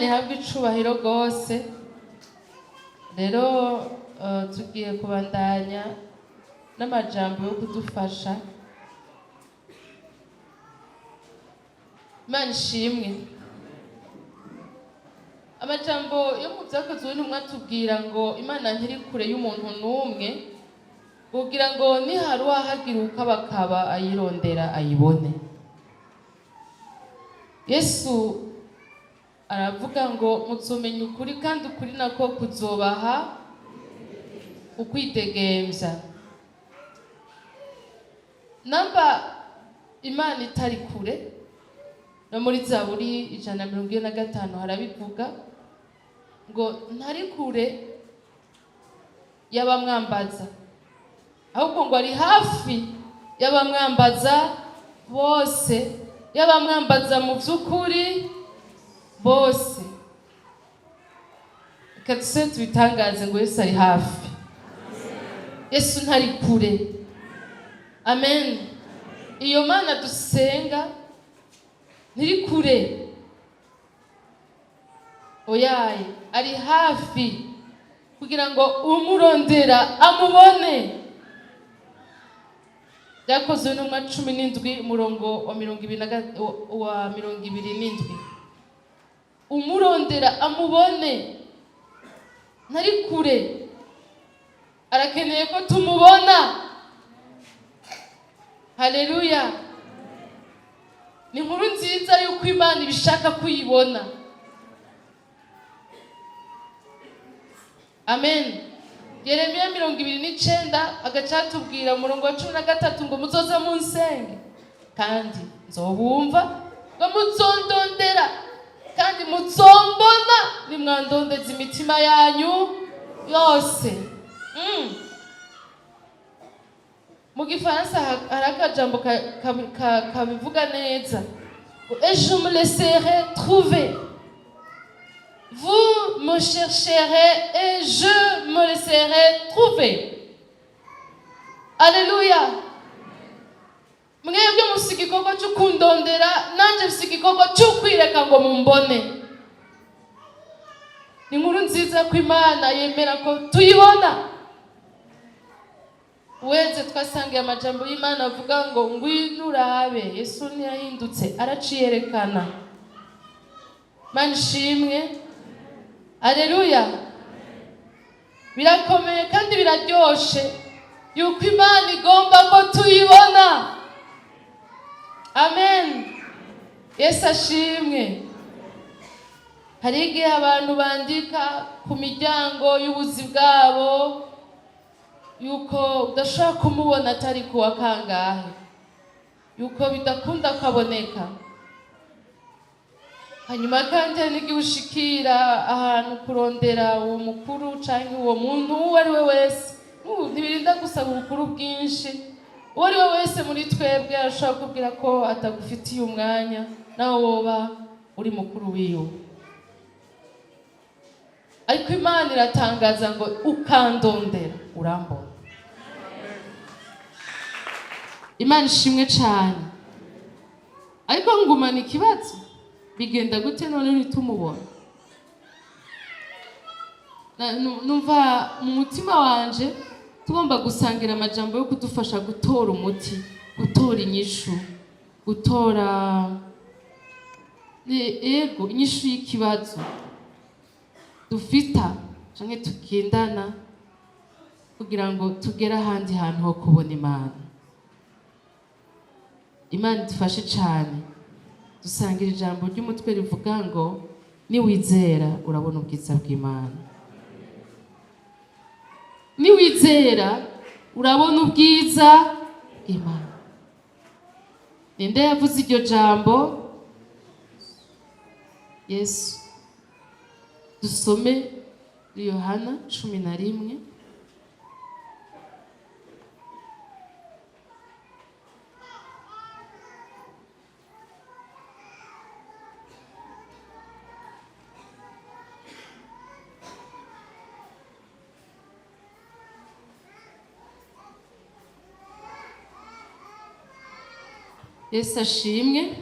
Ihabwe icubahiro rwose. Rero tugiye kubandanya n'amajambo yo kudufasha. Imana ishimwe. Amajambo yo mu Byakozwe n'Intumwa tubwira ngo Imana ntiri kure y'umuntu n'umwe, kugira ngo nihari uwahagira ukabakaba ayirondera ayibone. Yesu aravuga ngo muzomenya ukuri, kandi ukuri nako kuzobaha ukwidegemvya. Namba Imana itari kure, no muri Zaburi 145 harabivuga ngo ntari kure y'abamwambaza, ahubwo ngo ari hafi y'abamwambaza bose, y'abamwambaza mu by'ukuri bose. Reka dusubire tubitangaze ngo Yesu ari hafi, Yesu ntari kure. Amen. Iyo Mana dusenga ntiri kure, oyaye, ari hafi kugira ngo umurondera amubone. Byakozwe n'Intumwa 17, umurongo wa mirongo ibiri na wa 27. Umurondera amubone, ntari kure, arakeneye ko tumubona. Haleluya. Ni inkuru nziza yuko Imana ibishaka kuyibona. Amen. Yeremiya 29 agacatubwira umurongo wa 13 ngo muzoze munsenge kandi nzobumva, ngo muzondondera kandi muzombona nimwandondeza imitima yanyu yose. Mu gifaransa hari akajambo kabivuga neza: "Et je me laisserai trouver, vous me chercherez et je me laisserai trouver." Alléluia. Mwebwe mufise igikorwa cyo kundondera, nanjye mfise igikorwa cyo kwireka ngo mumbone. Ni inkuru nziza ko Imana yemera ko tuyibona. Weze twasangiye amajambo y'Imana avuga ngo ngwino urabe. Yesu ntiyahindutse, araciyerekana. Mana ishimwe. Aleluya. Birakomeye kandi biraryoshe yuko Imana igomba ko tuyibona. Amen. Yesu ashimwe. Hari igihe abantu bandika ku miryango y'ubuzi bwabo yuko udashobora kumubona atari kuwa kangahe, yuko bidakunda kaboneka. Hanyuma kandi hari n'igihe ushikira ahantu kurondera uwo mukuru canke uwo muntu uwo ari we wese. Ntibirinda gusaba ubukuru bwinshi. Uwo ari we wese muri twebwe arashobora kubwira ko atagufitiye umwanya, nawe woba uri mukuru wiwe. Ariko Imana iratangaza ngo ukandondera urambona. Imana ishimwe cane. Ariko ngumana ikibazo: bigenda gute none ntitumubona? Numva mu mutima wanje tugomba gusangira amajambo yo kudufasha gutora umuti, gutora inyishu, gutora ego inyishu y'ikibazo dufita canke tugendana, kugira ngo tugere ahandi hantu ho kubona Imana. Imana idufashe cane. Dusangira ijambo ry'umutwe rivuga ngo niwizera urabona ubwiza bw'Imana. Niwizera urabona ubwiza bw'Imana. Ninde yavuze iryo jambo? Yesu. Dusome Yohana 11. Yesu ashimwe.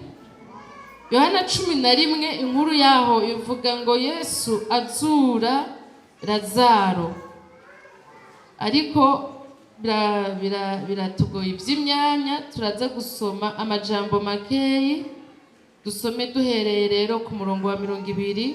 Yohana 11, inkuru yaho ivuga ngo Yesu azura Lazaro, ariko biratugoye iby'imyanya. Turaza gusoma amajambo makeyi. Dusome duhereye rero ku murongo wa 21.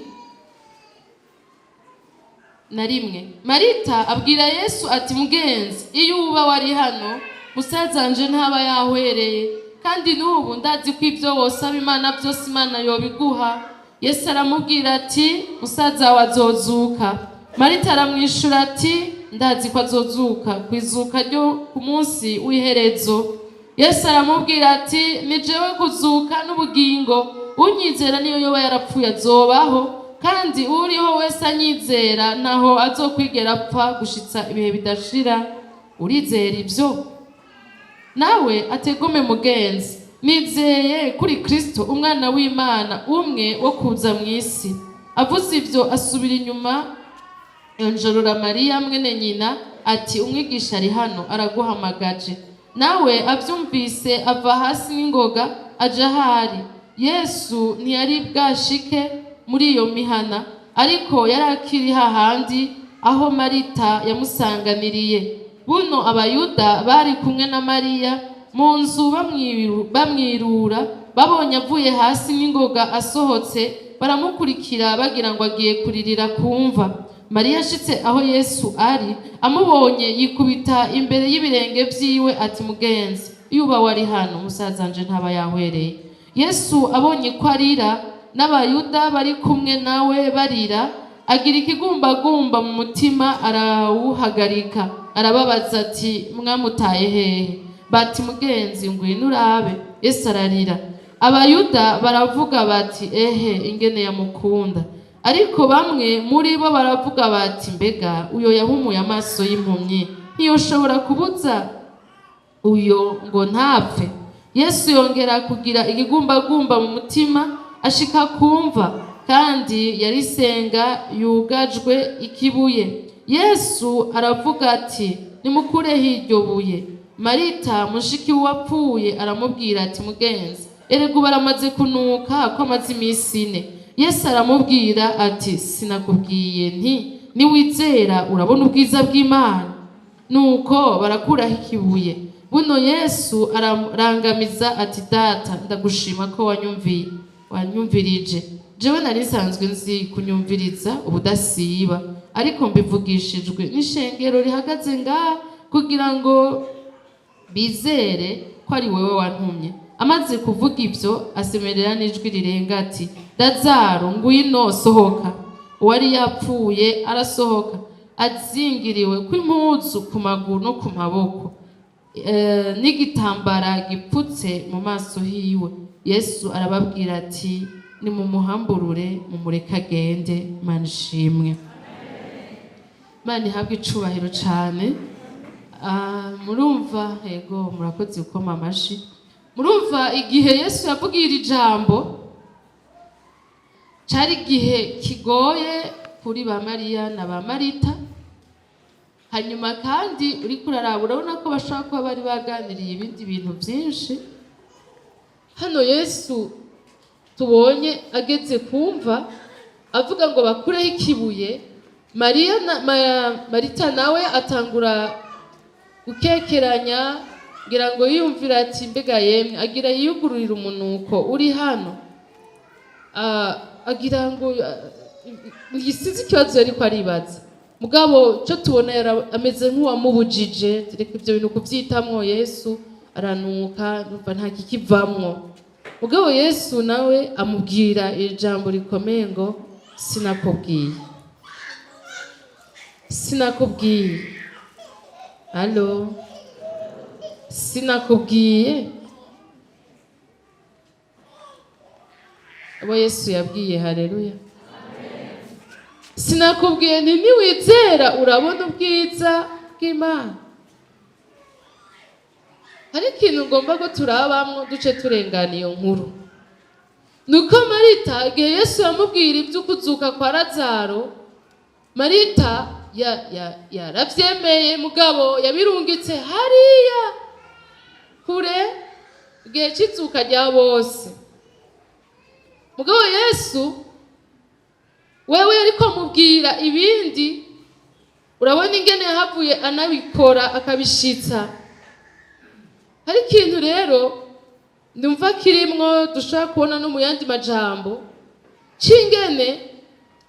Marita abwira Yesu ati: "Mugenzi, iyo uba wari hano, musazanje ntaba yahwereye. Kandi n'ubu ndazi ko ibyo wosaba Imana byose, Imana yobiguha." Yesu aramubwira ati: "Musaza wawe azozuka." Marita aramwishura ati: "Ndazi ko azozuka ku izuka ryo ku munsi w'iherezo." Yesu aramubwira ati: "Ni jewe kuzuka n'ubugingo. Unyizera, niyo yoba yarapfuye, azobaho, kandi uriho wese anyizera ntaho azokwigera apfa gushitsa ibihe bidashira. Urizera ibyo?" Nawe ati: "Egome mugenzi, nizeye kuri Kristo, umwana w'Imana, umwe wo kuza mu isi." Avuze ibyo, asubira inyuma, yonjorora Mariya mwene nyina ati: "Umwigisha ari hano, araguhamagaje." Nawe abyumvise, ava hasi n'ingoga, aja ahari Yesu. Ntiyari bwashike muri iyo mihana, ariko yari akiri hahandi aho Marita yamusanganiriye. Buno Abayuda bari kumwe na Mariya mu nzu bamwirura, babonye avuye hasi n'ingoga asohotse, baramukurikira, bagira ngo agiye kuririra kumva. Mariya ashitse aho Yesu ari, amubonye, yikubita imbere y'ibirenge vyiwe ati: "Mugenzi, iyo uba wari hano, musazanje ntaba yahwereye." Yesu abonye ko arira, n'Abayuda bari kumwe nawe barira, agira ikigumbagumba mu mutima, arawuhagarika. Arababaza ati: "Mwamutaye hehe?" Bati: "Mugenzi, ngwino urabe." Yesu ararira. Abayuda baravuga bati: "Ehe, ingene yamukunda!" Ariko bamwe muri bo baravuga bati: "Mbega uyo yahumuye amaso y'impumyi ntiyoshobora kubuza uyo ngo ntapfe?" Yesu yongera kugira igigumbagumba mu mutima, ashika kumva, kandi yarisenga yugajwe ikibuye. Yesu aravuga ati: "Nimukureho iryo buye." Marita, mushiki w'uwapfuye, aramubwira ati: "Mugenzi, erega ubu aramaze kunuka, ko amaze iminsi 4." Yesu aramubwira ati: "Sinakubwiye nti niwizera urabona ubwiza bw'Imana?" Nuko barakuraho ikibuye. Buno Yesu ararangamiza ati: "Data, ndagushima ko wanyumviye, wanyumvirije. Jewe nari nsanzwe nzi kunyumviriza ubudasiba, ariko mbivugishijwe n'ishengero rihagaze ngaha, kugira ngo bizere ko ari wewe wantumye." Amaze kuvuga ibyo, asemerera n'ijwi rirenga ati: "Lazaro, ngwino sohoka." Uwari yapfuye arasohoka, azingiriwe kw'impuzu ku maguru no ku maboko, n'igitambara gipfutse mu maso hiwe. Yesu arababwira ati: "Nimumuhamburure, mumureke agende." Mana ishimwe, Mana ihabwe icubahiro cane. Murumva, yego, murakoze gukoma amashi. Murumva, igihe Yesu yavugira ijambo, cari igihe kigoye kuri ba Mariya na ba Marita. Hanyuma kandi uriko uraraba, urabona ko bashobora kuba bari baganiriye ibindi bintu byinshi. Hano Yesu tubonye ageze kumva, avuga ngo bakureho ikibuye. Mariya na Marita nawe atangura gukekeranya, ngira ngo yiyumvira ati: "Mbega yemwe," agira yiyugururira umunuko uri hano. Agira ngo sinzi ikibazo yariko aribaza, mugabo cyo tubona ameze nk'uwamubujije: "Reka ibyo bintu kubyitamwo, Yesu, aranuka, numva nta kikivamwo." Mugabo Yesu nawe amubwira ijambo rikomeye ngo: "Sinakubwiye, sinakubwiye, allo, sinakubwiye." Abo Yesu yabwiye, haleluya! "Sinakubwiye nti niwizera urabona ubwiza bw'Imana?" Hari ikintu ngomba ko turabamwo, duce turengana iyo nkuru. Nuko Marita, igihe Yesu yamubwira iby'ukuzuka kwa Lazaro, Marita yaravyemeye, mugabo yabirungitse hariya kure, igihe cy'izuka rya bose. Mugabo Yesu wewe ariko amubwira ibindi. Urabona ingene yahavuye anabikora akabishitsa. Hari ikintu rero ndumva kirimwo dushobora kubona no mu yandi majambo c'ingene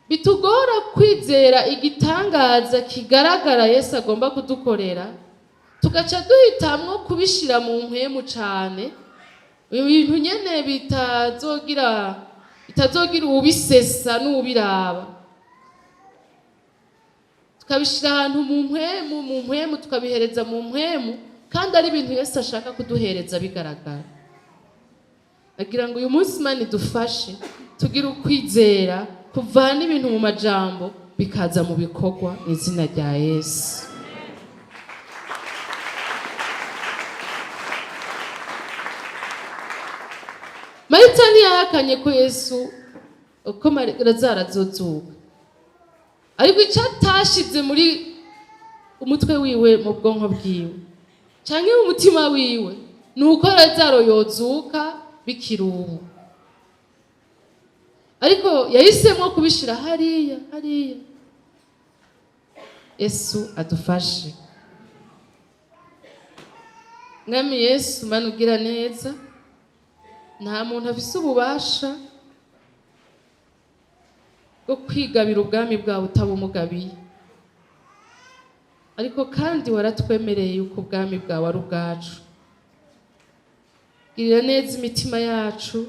bitugora kwizera igitangaza kigaragara Yesu agomba kudukorera, tugaca duhitamwo kubishira mu mpwemu cane, ibintu nyene bitazogira uwubisesa n'uwubiraba, tukabishira ahantu mu mpwemu, mu mpwemu, tukabihereza mu mpwemu, kandi ari ibintu Yesu ashaka kuduhereza bigaragara. Agira ngo uyu munsi Imana idufashe tugire ukwizera kuvana ibintu mu majambo bikaza mu bikorwa, mu izina rya Yesu. Marita ntiyahakanye ko Yesu, ko Lazaro azozuka, ariko icyo atashize muri umutwe wiwe, mu bwonko bwiwe canke mu mutima wiwe, ni uko Lazaro yozuka bikiri ubu. Ariko yahisemo kubishira hariya hariya. Yesu adufashe. Mwami Yesu, Mana ugira neza, nta muntu afise ububasha bwo kwigabira ubwami bwawe utabumugabiye, ariko kandi waratwemereye yuko ubwami bwawe ari ubwacu. Girira neza imitima yacu,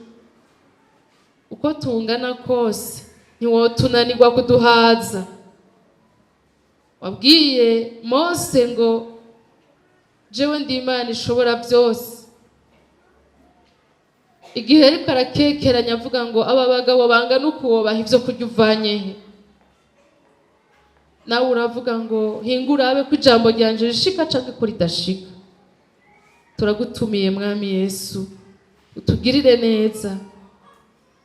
uko tungana kose ntiwotunanirwa kuduhaza. Wabwiye Mose ngo jewe ndi Imana ishobora byose, igihe ariko arakekeranya avuga ngo aba bagabo bangana uku wobaha ivyo kurya uvanye he? Nawe uravuga ngo hinga urabe ko ijambo ryanje rishika canke ko ridashika. Turagutumiye Mwami Yesu, utugirire neza.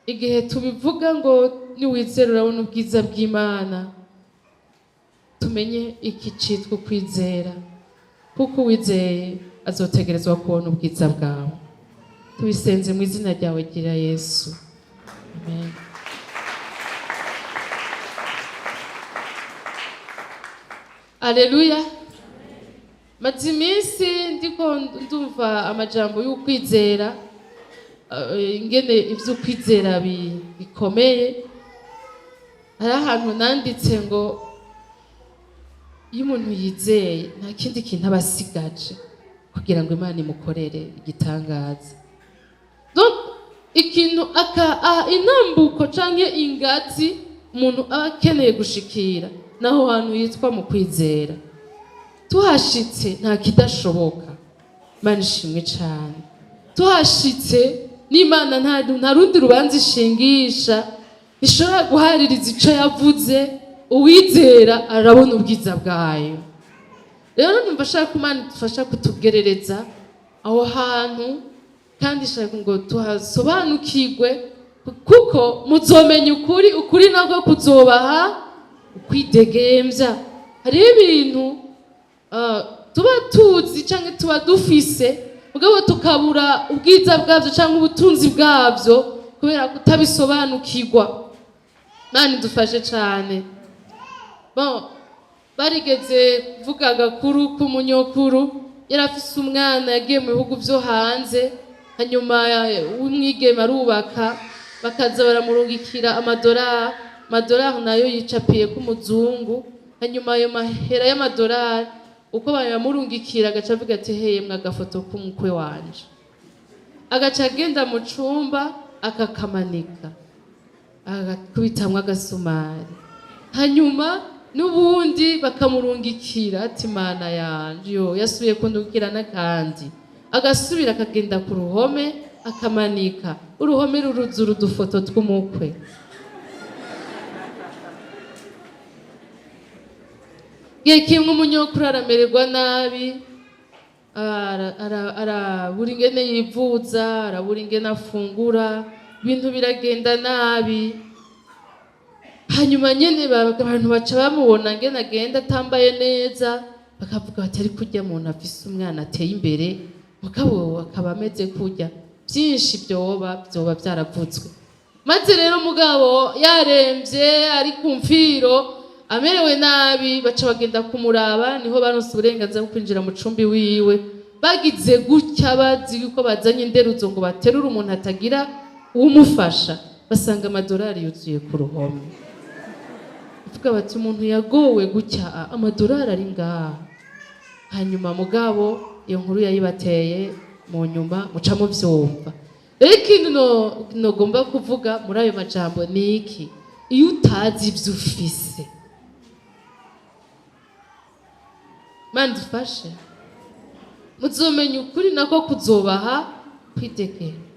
Igihe tubivuga ngo niwizere urabona ubwiza bw'Imana, tumenye iki citwa ukwizera, kuko uwizeye azotegerezwa kubona ubwiza bwawe. Tubisenze mu izina ryawe gira Yesu, amen. Aleluya. Maze iminsi ndiko ndumva amajambo y'ukwizera, ingene ivy'ukwizera bikomeye. Hari ahantu nanditse ngo iyo umuntu yizeye nta kindi kintu aba asigaje kugira ngo Imana imukorere igitangaza. Donc ikintu intambuko canke ingazi umuntu aba akeneye gushikira naho hantu yitwa mu kwizera. Tuhashitse nta kidashoboka. Imana ishimwe cane. Tuhashitse n'Imana nta rundi rubanza ishingisha, ishobora guhaririza ico yavuze. Uwizera arabona ubwiza bwayo. Rero numva ashaka ko Imana idufasha kutugerereza aho hantu, kandi ishaka ngo tuhasobanukirwe, kuko muzomenya ukuri, ukuri nako kuzobaha ukwidegemvya. Hariho ibintu tuba tuzi canke tuba dufise, mugabo tukabura ubwiza bwavyo canke ubutunzi bwavyo kubera kutabisobanukirwa. Imana idufashe cane. Bon, barigeze kuvuga agakuru k'umunyokuru yari afise umwana yagiye mu bihugu vyo hanze, hanyuma w'umwigeme arubaka, bakaza baramurungikira amadolari, amadolari nayo yicapiye k'umuzungu. Hanyuma ayo mahera y'amadolari uko bayamurungikira agaca avuga ati heye mwa agafoto k'umukwe wanje, agaca agenda mu cumba akakamanika agakubitamwo agasumari, hanyuma n'ubundi bakamurungikira ati Mana yanje yo yasubiye kundungikira n'akandi, agasubira akagenda ku ruhome akamanika, uruhome ruruzura udufoto tw'umukwe. Igihe kimwe umunyokuru aramererwa nabi, arabura ingene yivuza, arabura ingene afungura, ibintu biragenda nabi. Hanyuma nyene abantu baca bamubona ngene agenda atambaye neza, bakavuga bati ariko urya muntu afise umwana ateye imbere, mugabo akaba ameze kurya. Byinshi byoba vyaravuzwe. Maze rero umugabo yaremvye, ari ku mfiro, amerewe nabi, baca bagenda kumuraba. Niho baronse uburenganzira bwo kwinjira mu cumbi wiwe. Bagize gutya, bazi yuko bazanye inderuzo ngo baterure umuntu atagira uwumufasha, basanga amadolari yuzuye ku ruhome. Bavuga bati: "Umuntu yagowe gutya, amadolari ari ngaha." Hanyuma mugabo iyo nkuru yayibateye mu nyuma, muca muvyumva. Rero ikintu nogomba kuvuga muri ayo majambo ni iki: iyo utazi ivyo ufise, Mana dufashe, muzomenya ukuri nako kuzobaha kwidegemvya.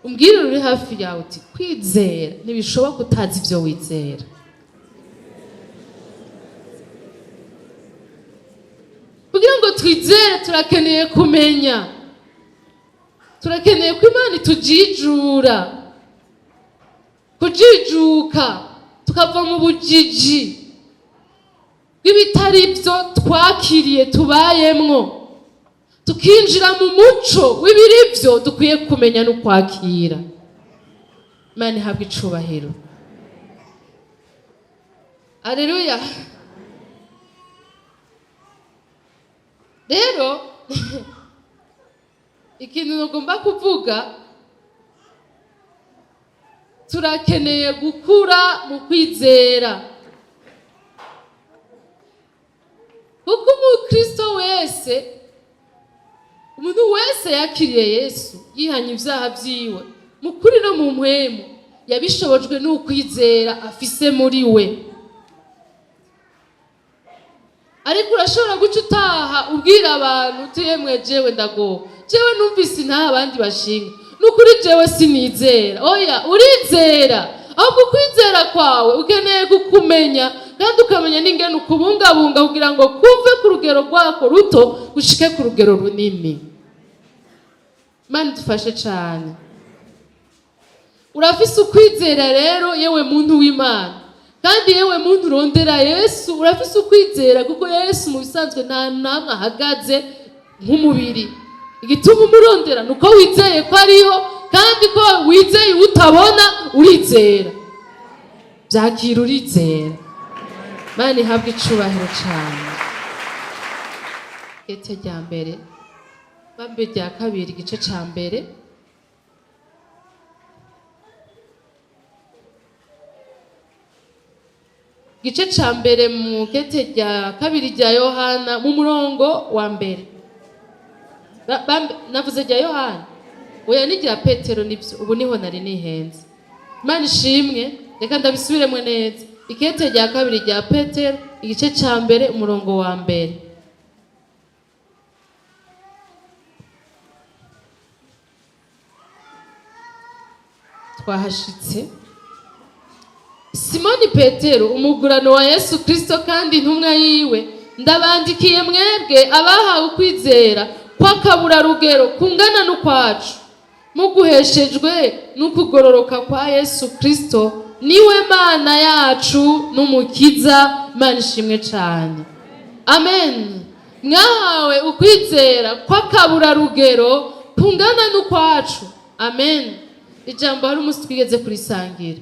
Umbwire uri hafi yawe uti: "Kwizera ntibishoboka utazi ivyo wizera." Kugira ngo twizere turakeneye kumenya, turakeneye ko Imana itujijura, kujijuka tukava mu bujiji bw'ibitari byo twakiriye tubayemwo, tukinjira mu muco w'ibiri byo dukwiye kumenya no kwakira. Imana ihabwe icubahiro. Aleluya. Rero ikintu nagomba kuvuga, turakeneye gukura mu kwizera, kuko umukristo wese, umuntu wese yakiriye Yesu, yihanye ibyaha byiwe mu kuri no mu mpwemu, yabishobojwe n'ukwizera afise muri we. Ariko urashobora guca utaha ubwira abantu uti: "Yemwe, jewe ndagowe, jewe numvise ntaha abandi bashinga, nukuri jewe sinizera." Oya, urizera, ahubwo ukwizera kwawe ukeneye kukumenya, kandi ukamenya n'ingene ukubungabunga kugira ngo kuve ku rugero rwako ruto gushike ku rugero runini. Imana idufashe cane. Urafise ukwizera rero, yewe muntu w'Imana, kandi yewe muntu urondera Yesu, urafise ukwizera, kuko Yesu mu bisanzwe nta namwe ahagaze nk'umubiri. Igituma umurondera ni uko wizeye ko ariho, kandi ko wizeye utabona. Urizera, byakira, urizera. Imana ihabwe icubahiro cane. Ikete rya mbere, bambe rya kabiri, igice ca mbere. Igice ca mbere mu kete rya kabiri rya Yohana, mu murongo wa mbere. Navuze rya Yohana, oya, ni rya Petero, nibyo, ubu niho nari nihenze. Imana ishimwe. Reka ndabisubiremo neza: ikete rya kabiri rya Petero, igice ca mbere, umurongo wa mbere. Twahashitse. Simoni Petero, umugurano wa Yesu Kristo kandi intumwa yiwe, ndabandikiye mwebwe abahawe ukwizera kw'akaburarugero kungana n'ukwacu, muguheshejwe n'ukugororoka kwa Yesu Kristo, niwe Mana yacu n'Umukiza. Imana ishimwe cyane. Amen. Mwahawe ukwizera kw'akaburarugero kungana n'ukwacu. Amen. Ijambo hari umunsi twigeze kurisangira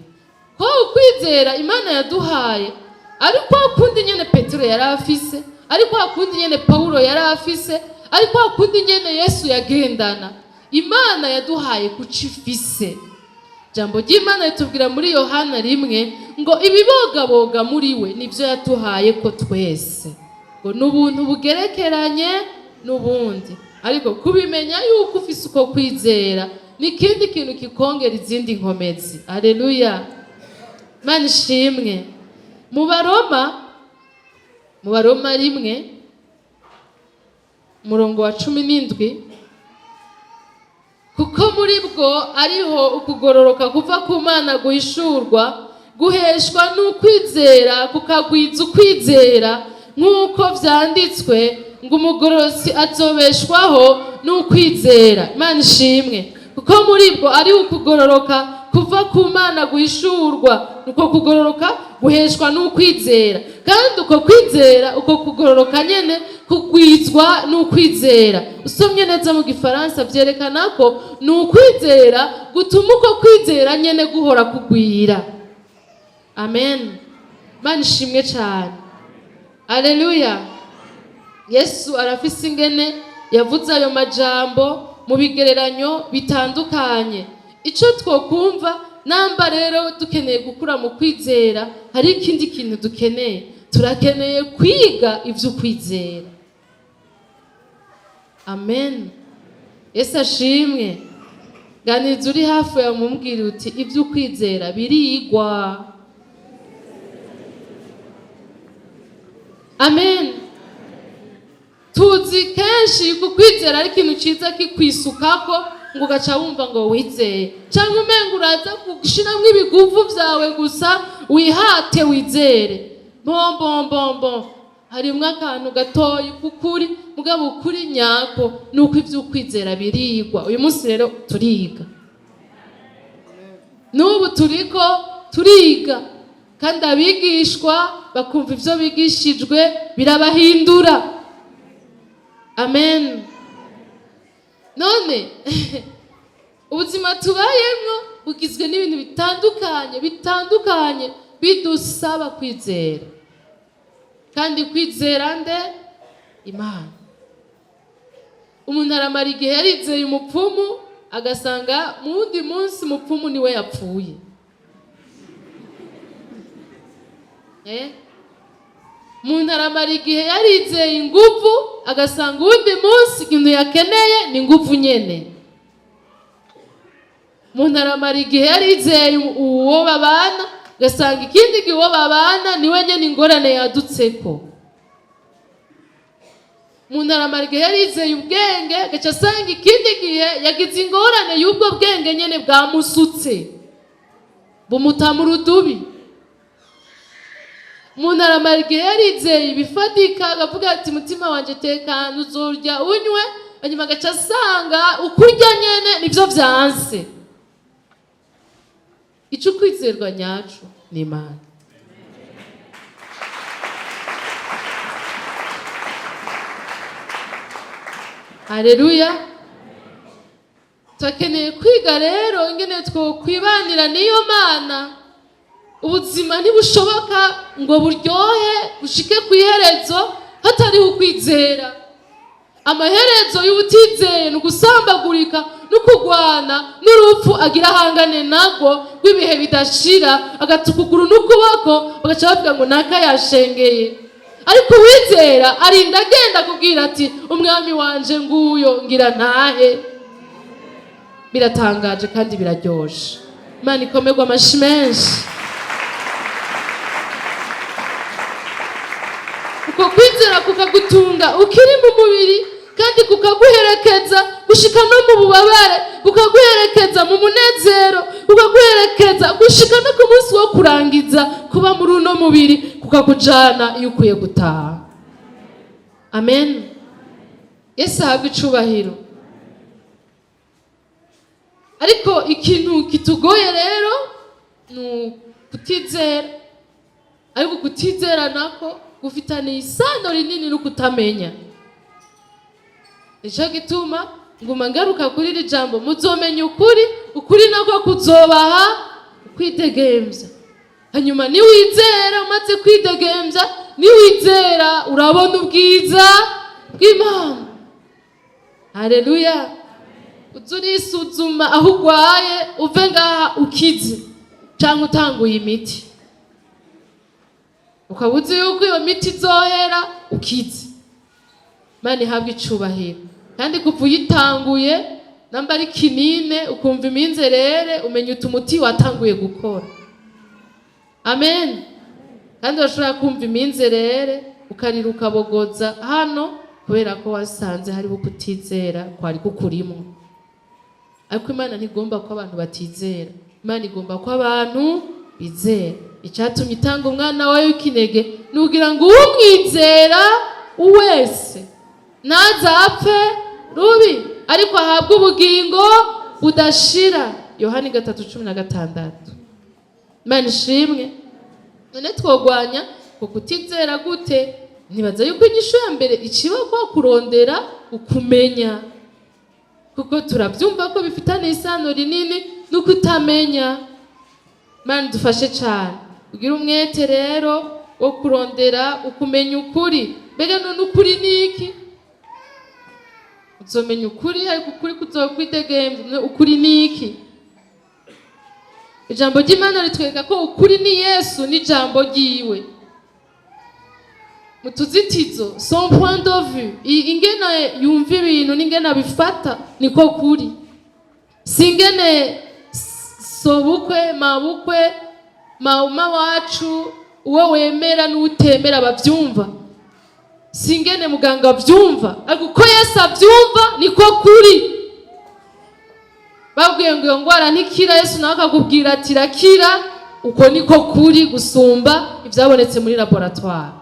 ko ukwizera Imana yaduhaye ari kwa kundi nyene Petero yari afise, ari kwa kundi nyene Pawulo yari afise, ari kwa kundi nyene Yesu yagendana. Imana yaduhaye kuco ifise. Ijambo ry'Imana ritubwira muri Yohana 1 ngo ibibogaboga muri we nibyo yaduhaye ko twese, ngo ni ubuntu bugerekeranye n'ubundi. Ariko kubimenya yuko ufise uko kwizera ni ikindi kintu kikongera izindi nkomezi. Aleluya, Imana ishimwe. Mu Baroma 1, umurongo wa 17: kuko muri bwo ariho ukugororoka kuva ku Mana guhishurwa, guheshwa n'ukwizera kukagwiza ukwizera, nk'uko vyanditswe ngo: "Umugororotsi azobeshwaho n'ukwizera." Imana ishimwe. Kuko muri bwo ariho ukugororoka Kuva ku Mana guhishurwa. Uko kugororoka guheshwa n'ukwizera, kandi uko kwizera, uko kugororoka nyene kugwizwa n'ukwizera. Usomye neza mu Gifaransa, vyerekana ko ni ukwizera gutuma uko kwizera nyene guhora kugwira. Amen. Mana ishimwe cane. Aleluya. Yesu arafise ingene yavuze ayo majambo mu bigereranyo bitandukanye. Ico twokumva namba rero dukeneye gukura mu kwizera, hari ikindi kintu dukeneye. Turakeneye kwiga ivy'ukwizera. Amen. Yesu ashimwe. Ganiriza uri hafi yawe, mumubwire uti: "Ivy'ukwizera birigwa." Amen. Tuzi kenshi yuko ukwizera ari ikintu ciza kikwisukako, ngo ugaca wumva ngo wizeye, cyangwa umenga uraza gushiramwo ibiguvu vyawe gusa wihate wizere. Bon, bon, bon, bon, harimwo akantu gatoyi k'ukuri, mugabo ukuri nyako ni uko ivy'ukwizera birigwa. Uyu munsi rero turiga, n'ubu turiko turiga, kandi abigishwa bakumva ivyo bigishijwe birabahindura. Amen. None ubuzima tubayemwo bugizwe n'ibintu bitandukanye bitandukanye bidusaba kwizera. Kandi kwizera nde? Imana. Umuntu aramara igihe yarizeye umupfumu, agasanga mu wundi munsi umupfumu niwe yapfuye. Umuntu aramara igihe yarizeye inguvu, agasanga uwundi munsi ikintu yakeneye ni inguvu nyene. Umuntu aramara igihe yarizeye uwo babana, ugasanga ikindi gihe uwo babana niwe nyene ingorane yadutseko. Umuntu aramara igihe yarizeye ubwenge, agaca asanga ikindi gihe yagize ingorane y'ubwo bwenge nyene bwamusutse, bumuta mu rudubi. Umuntu aramara igihe yarizeye ibifatika, akavuga ati: "Mutima wanje tekana, uzurya unywe." Hanyuma agaca asanga ukurya nyene nivyo vyanse. Ico ukwizerwa nyaco ni Imana. Haleluya. Turakeneye kwiga rero ingene twokwibanira n'iyo Mana. Ubuzima ntibushoboka ngo buryohe bushike ku iherezo hatariho ukwizera. Amaherezo y'ubutizeye ni ugusambagurika no kurwana n'urupfu agira ahangane nabwo rw'ibihe bidashira, agata ukuguru n'ukuboko, bagaca bavuga ngo naka yashengeye. Ariko uwizera arinda agenda kubwira ati: "Umwami wanje nguyo, ngira ntahe." Biratangaje kandi biraryoshe. Imana ikomerwa amashi menshi. Uko kwizera kukagutunga ukiri mu mubiri, kandi kukaguherekeza gushika no mu bubabare, kukaguherekeza mu munezero, kukaguherekeza gushika no ku munsi wo kurangiza kuba muri uno mubiri, kukakujana iyo ukwiye gutaha. Amen. Yesu ahabwe icubahiro. Ariko ikintu kitugoye rero ni ukutizera. Ariko kutizera nako gufitaniye isano rinini no kutamenya. Nico gituma nguma ngaruka kuri iri jambo: muzomenya ukuri, ukuri nako kuzobaha kwidegemvya. Hanyuma niwizera, umaze kwidegemvya, niwizera urabona ubwiza bw'Imana. Haleluya. Uze urisuzuma aho urwaye, uve ngaha ukize canke utanguye imiti, ukaba uzi yuko iyo miti izohera ukize. Imana ihabwe icubahiro. Kandi kuva uyitanguye, namba ari kinine, ukumva iminzerere, umenya uti umuti watanguye gukora. Amen. Kandi urashobora kumva iminzerere, ukarira, ukabogoza hano, kubera ko wasanze hariho kutizera kwari kukurimwo. Ariko Imana ntigomba ko abantu batizera, Imana igomba ko abantu bizera. Icyatumye itanga umwana wawe w'ikinege ni ukugira ngo umwizera wese ntazapfe rubi, ariko ahabwe ubugingo budashira. Yohani 3:16. Imana ishimwe. None twogwanya ku kutizera gute? Nibaza yuko inyishu ya mbere ikiba kwa kurondera ukumenya, kuko turabyumva ko bifitanye isano rinini no kutamenya. Mana dufashe cyane, ugira umwete rero wo kurondera ukumenya ukuri. Mbega none ukuri ni iki? Uzomenya ukuri, ariko ukuri kuzokwidegembya. Ukuri ni iki? Ijambo ry'Imana ritwereka ko ukuri ni Yesu n'ijambo ryiwe. Mu tuzitizo, son point de vue, ingene yumva ibintu n'ingene abifata, niko kuri. Si ingene sobukwe, mabukwe, mama wacu, uwo wemera n'utemera bavyumva, si ingene muganga avyumva, ariko uko Yesu avyumva niko kuri. Babwiye ngo iyo ngwara ntikira, Yesu nawe akakubwira ati irakira. Uko niko kuri gusumba ivyabonetse muri laboratoire.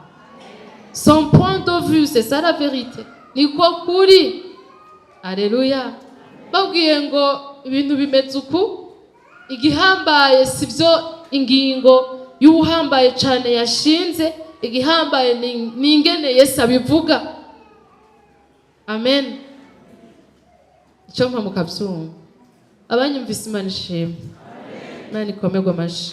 Son point de vue, c'est ça la vérité, niko kuri. Aleluya. Babwiye ngo ibintu bimeze uku, igihambaye si byo ingingo y'ubuhambaye cyane yashinze, igihambaye ni ingene Yesu abivuga. Amen. Icyo mpa mukabyumva, abanyumvise, Imana ishimwe, Imana ikomerwe amashi.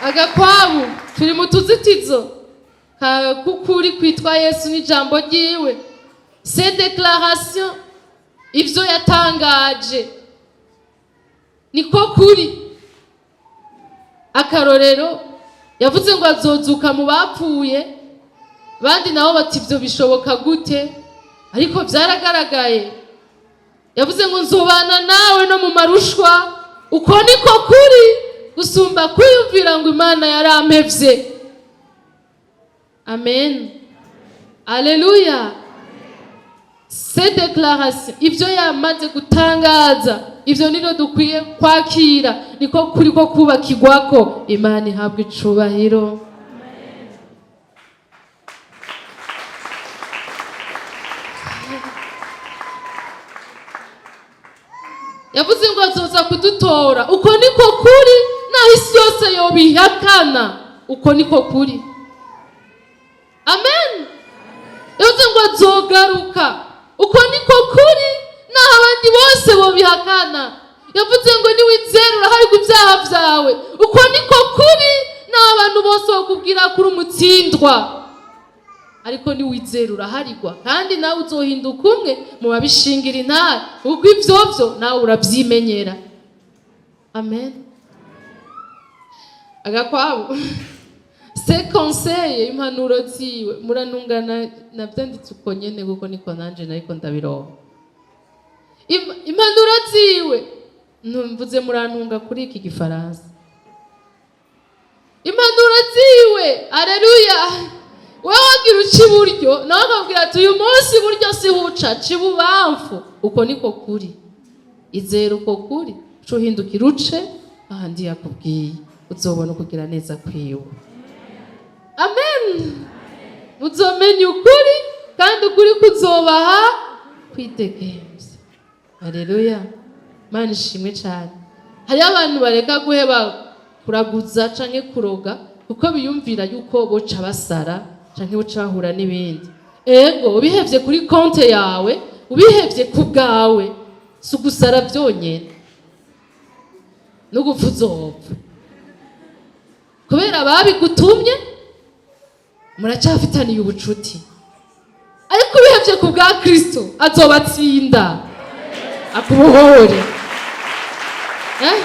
Agakwabu, turi mu tuzitizo k'ukuri kwitwa Yesu n'ijambo ryiwe. Ses déclarations, ibyo yatangaje, niko kuri. Akarorero, yavuze ngo azozuka mu bapfuye, abandi nabo bati ibyo bishoboka gute? Ariko byaragaragaye. Yavuze ngo nzobana nawe no mu marushwa. Uko niko kuri gusumba kwiyumvira ngo Imana yarampevye. Amen, aleluya. Ses déclarations, ibyo yamaze gutangaza, ibyo nibyo dukwiye kwakira, niko kuri ko kubakirwako. Imana ihabwa icubahiro. Yavuze ngo azoza kudutora. Uko niko kuri, naho isi yose yobihakana, uko niko kuri. Amen. Yavuze ngo azogaruka. Uko niko kuri, naho abandi bose bobihakana. Yavuze ngo niwizera uraharirwa ibyaha byawe. Uko niko kuri, naho abantu bose bakubwira kuri umutsindwa, ariko niwizera uraharirwa, kandi nawe uzohinduka umwe mu babishingira intare, kuko ivyo vyo nawe urabyimenyera. Amen. Agakwabu, ses conseils, impanuro ziwe. Muranungana, navyanditse uko nyene kuko niko nanje nariko ndabironka. Impanuro ziwe, mvuze murantunga kuri iki gifaransa. Impanuro ziwe, aleluya. Wewe wagira uca iburyo, nawe akabwira ati uyu munsi iburyo si huca, ca ibubamfu. Uko niko kuri. Izera uko kuri, uca uhindukira uce ahandi yakubwiye, uzobona ukugira neza kwiwe. Amen. Muzomenya ukuri, kandi ukuri kuzobaha kwidegemvya. Aleluya. Imana ishimwe cyane. Hariho abantu bareka guheba kuraguza canke kuroga kuko biyumvira yuko boca basara canke boca bahura n'ibindi. Ego, ubihevye kuri konte yawe, ubihevye ku bwawe, si ugusara byonyene, n'ugupfa uzopfa, kubera babigutumye muracyafitaniye ubucuti. Ariko ubihevye ku bwa Kristo, azobatsinda akubohore. Eh?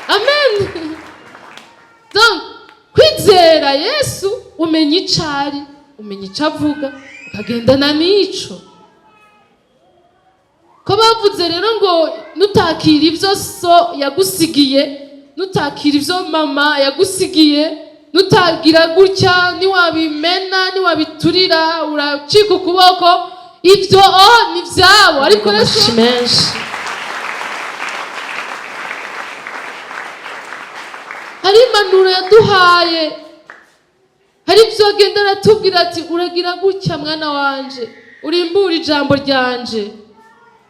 Amen. Donc kwizera Yesu, umenya ico ari, umenya ico avuga, ukagendana n'ico. Ko bavuze rero ngo nutakira ibyo so yagusigiye, nutakira ibyo mama yagusigiye, nutagira gutya, niwabimena, niwabiturira, uracika ukuboko. Ibyo oh, ni ibyabo, ariko Amashi menshi. Hari impanuro yaduhaye, hari ibyo agenda aratubwira ati uragira gutya mwana wanje, urimbura ijambo ryanje.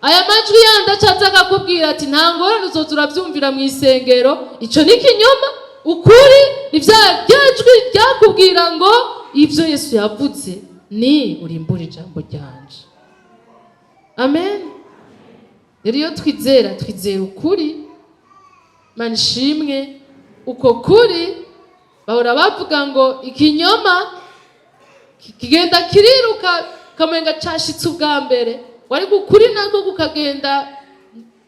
Aya majwi yandi acaza akakubwira ati nta ngorane, uzoza uravyumvira mu isengero. Ico ni ikinyoma. Ukuri ni vya jwi ryakubwira ngo ivyo Yesu yavuze ni urimbura ijambo ryanje. Amen. Rero iyo twizera, twizera ukuri. Mana ishimwe. Uko kuri, bahora bavuga ngo ikinyoma kigenda kiriruka, kamenga cashitse ubwa mbere, wari ukuri nako kukagenda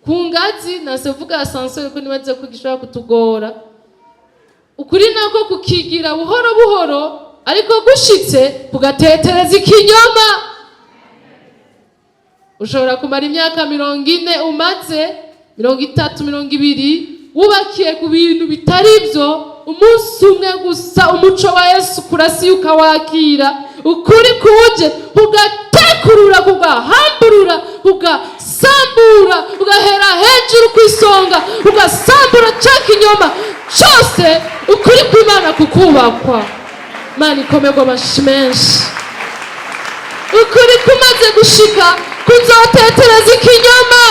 ku ngazi. Nase vuga ascenseur ko nibaze ko gishobora kutugora. Ukuri nako kukigira buhoro buhoro, ariko gushitse kugatetereza ikinyoma. Ushobora kumara imyaka 40, umaze 30, 20 wubakiye ku bintu bitari byo. Umunsi umwe gusa umuco wa Yesu kurasiye, ukawakira, ukuri kuje kugatekurura, kugahamburura, kugasambura, ugahera hejuru ku isonga, ugasambura cya kinyoma cyose, ukuri kw'Imana kukubakwa. Imana ikomerwa amashi menshi. Ukuri kumaze gushika kuzotetereza ikinyoma,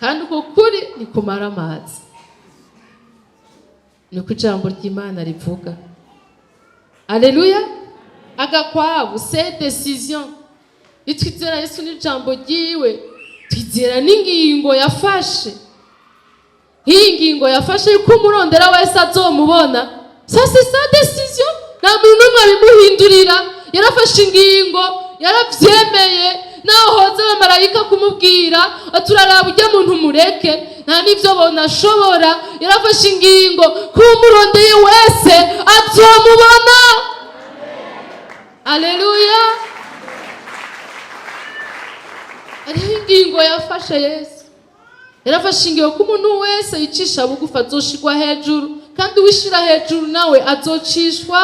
kandi uko kuri ni kumara amazi, niko ijambo ry'Imana rivuga. Aleluya. Agakwabu, c'est décision. Nitwizera Yesu n'ijambo ryiwe, twizera n'ingingo yafashe. Nk'iyi ngingo yafashe yuko umurondera wese azomubona, ça c'est sa décision, nta muntu n'umwe abimuhindurira. Yarafashe ingingo, yaravyemeye. Naho hoza abamarayika kumubwira, turaraba ujya muntu mureke, nta n'ivyo bonashobora. Yarafashe ingingo ko umurondeye wese azomubona. Aleluya. Hariho ingingo yafashe Yesu. Yarafashe ingingo ko umuntu wese yicisha bugufi azoshirwa hejuru, kandi uwishira hejuru nawe azocishwa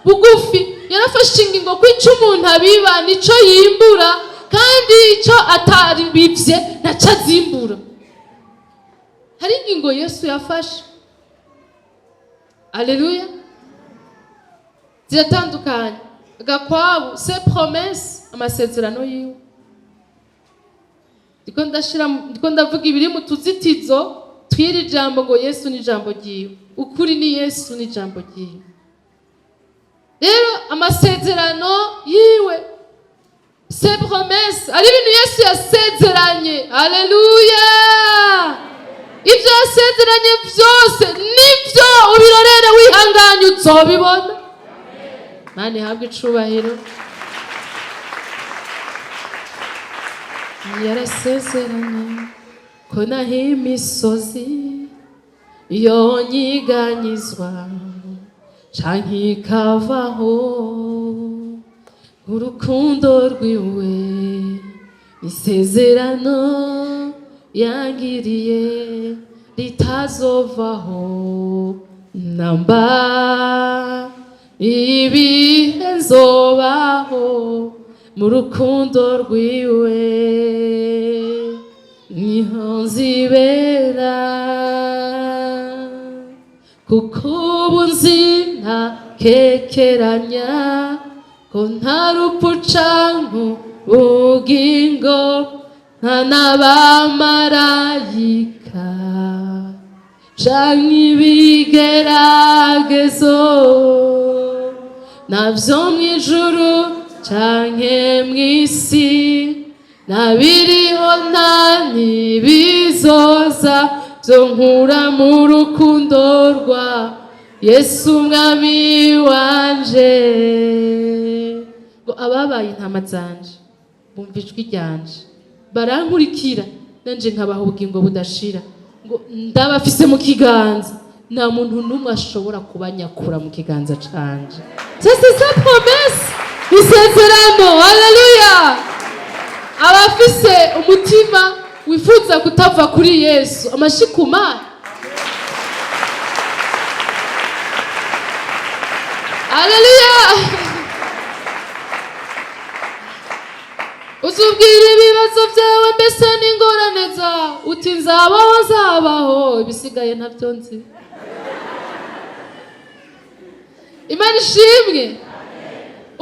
bugufi. Yarafashe ingingo ko ico umuntu abiba nico yimbura, kandi ico ataribivye naco azimbura. Hari ingingo Yesu yafashe. Aleluya. Ziratandukanye. Agakwabu, c'est promesse, amasezerano yiwe. Ndiko ndashira, ndiko ndavuga ibiri mu tuzitizo tw'iri jambo ngo Yesu ni ijambo ryiwe. Ukuri ni Yesu ni ijambo ryiwe. Rero amasezerano yiwe, c'est promesse, ari ibintu Yesu yasezeranye. Aleluya. Ibyo yasezeranye byose nibyo, ubirorere wihanganye, uzobibona. Mana ihabwe icubahiro. Yarasezeranye ko naho imisozi yonyiganyizwa canke ikavaho, urukundo rwiwe, isezerano yangiriye ritazovaho namba. Ibihe nzobaho mu rukundo rwiwe, niho nzibera, kuko ubu nzi ntakekeranya ko nta rupfu canke ubugingo, nta n'abamarayika canke ibigeragezo, navyo mw'ijuru canke mw'isi, ntabiriho nta ntibizoza, byo nkura mu rukundo rwa Yesu umwami wanje. Ngo ababaye intama zanje bumva ijwi ryanje, barankurikira, nanje nkabaha ubugingo budashira. Ngo ndabafise mu kiganza, nta muntu n'umwe ashobora kubanyakura mu kiganza canje. Ça c'est sa promesse, isezerano. Haleluya. Abafise umutima wifuza kutava kuri Yesu, amashikuma. Haleluya. Uzubwira ibibazo byawe mbese n'ingorane zawe uti nzabaho, nzabaho, ibisigaye ntabyo nzi. Imana ishimwe.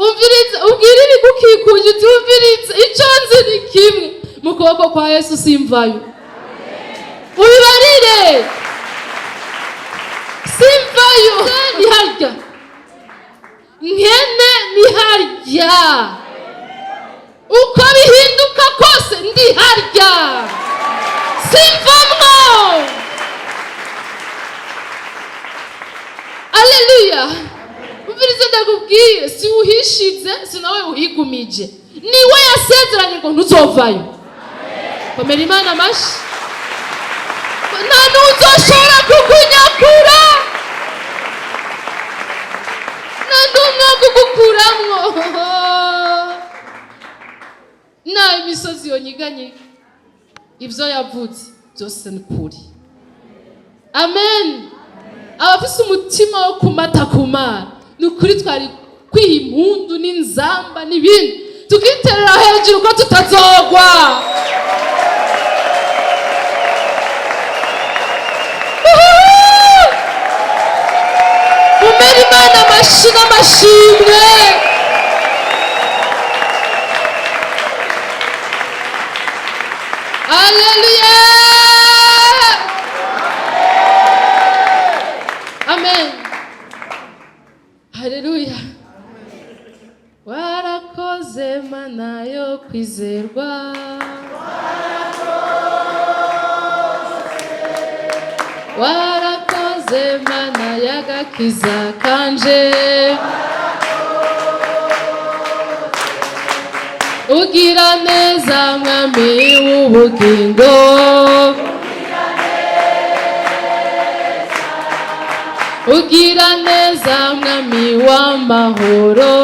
Umviriza, ubwira Ubwire ibigukikuje utumvirize. Icyo nzi ni kimwe: mu kuboko kwa Yesu simvayo. Ubibarire, simvayo. Ni harya nkene, ni harya. Uko bihinduka kose, ndi harya, simvamwo. Aleluya! Umvirize ndakubwiye, si uhishize, si nawe uhigumije, niwe yasezeranye ngo ntuzovayo. Komera Imana amashi. Nta n'uzoshobora kukunyakura, nta n'umwe wo kugukuramwo. Nta imisozi yonyiganyiga, ibyo yavuze byose ni kuri. Amen. Abafise umutima wo kumata ku Mana, ni ukuri twari kwiha impundu n'inzamba n'ibindi, tukiterera hejuru ko tutazogwa. Uhuhu! Mumere Imana amashi n'amashimwe. Aleluya! Amen. Haleluya. Warakoze Mana yo kwizerwa. Warakoze Mana y'agakiza kanje. Ugira neza Mwami w'ubugingo. Ugira neza Mwami w'amahoro.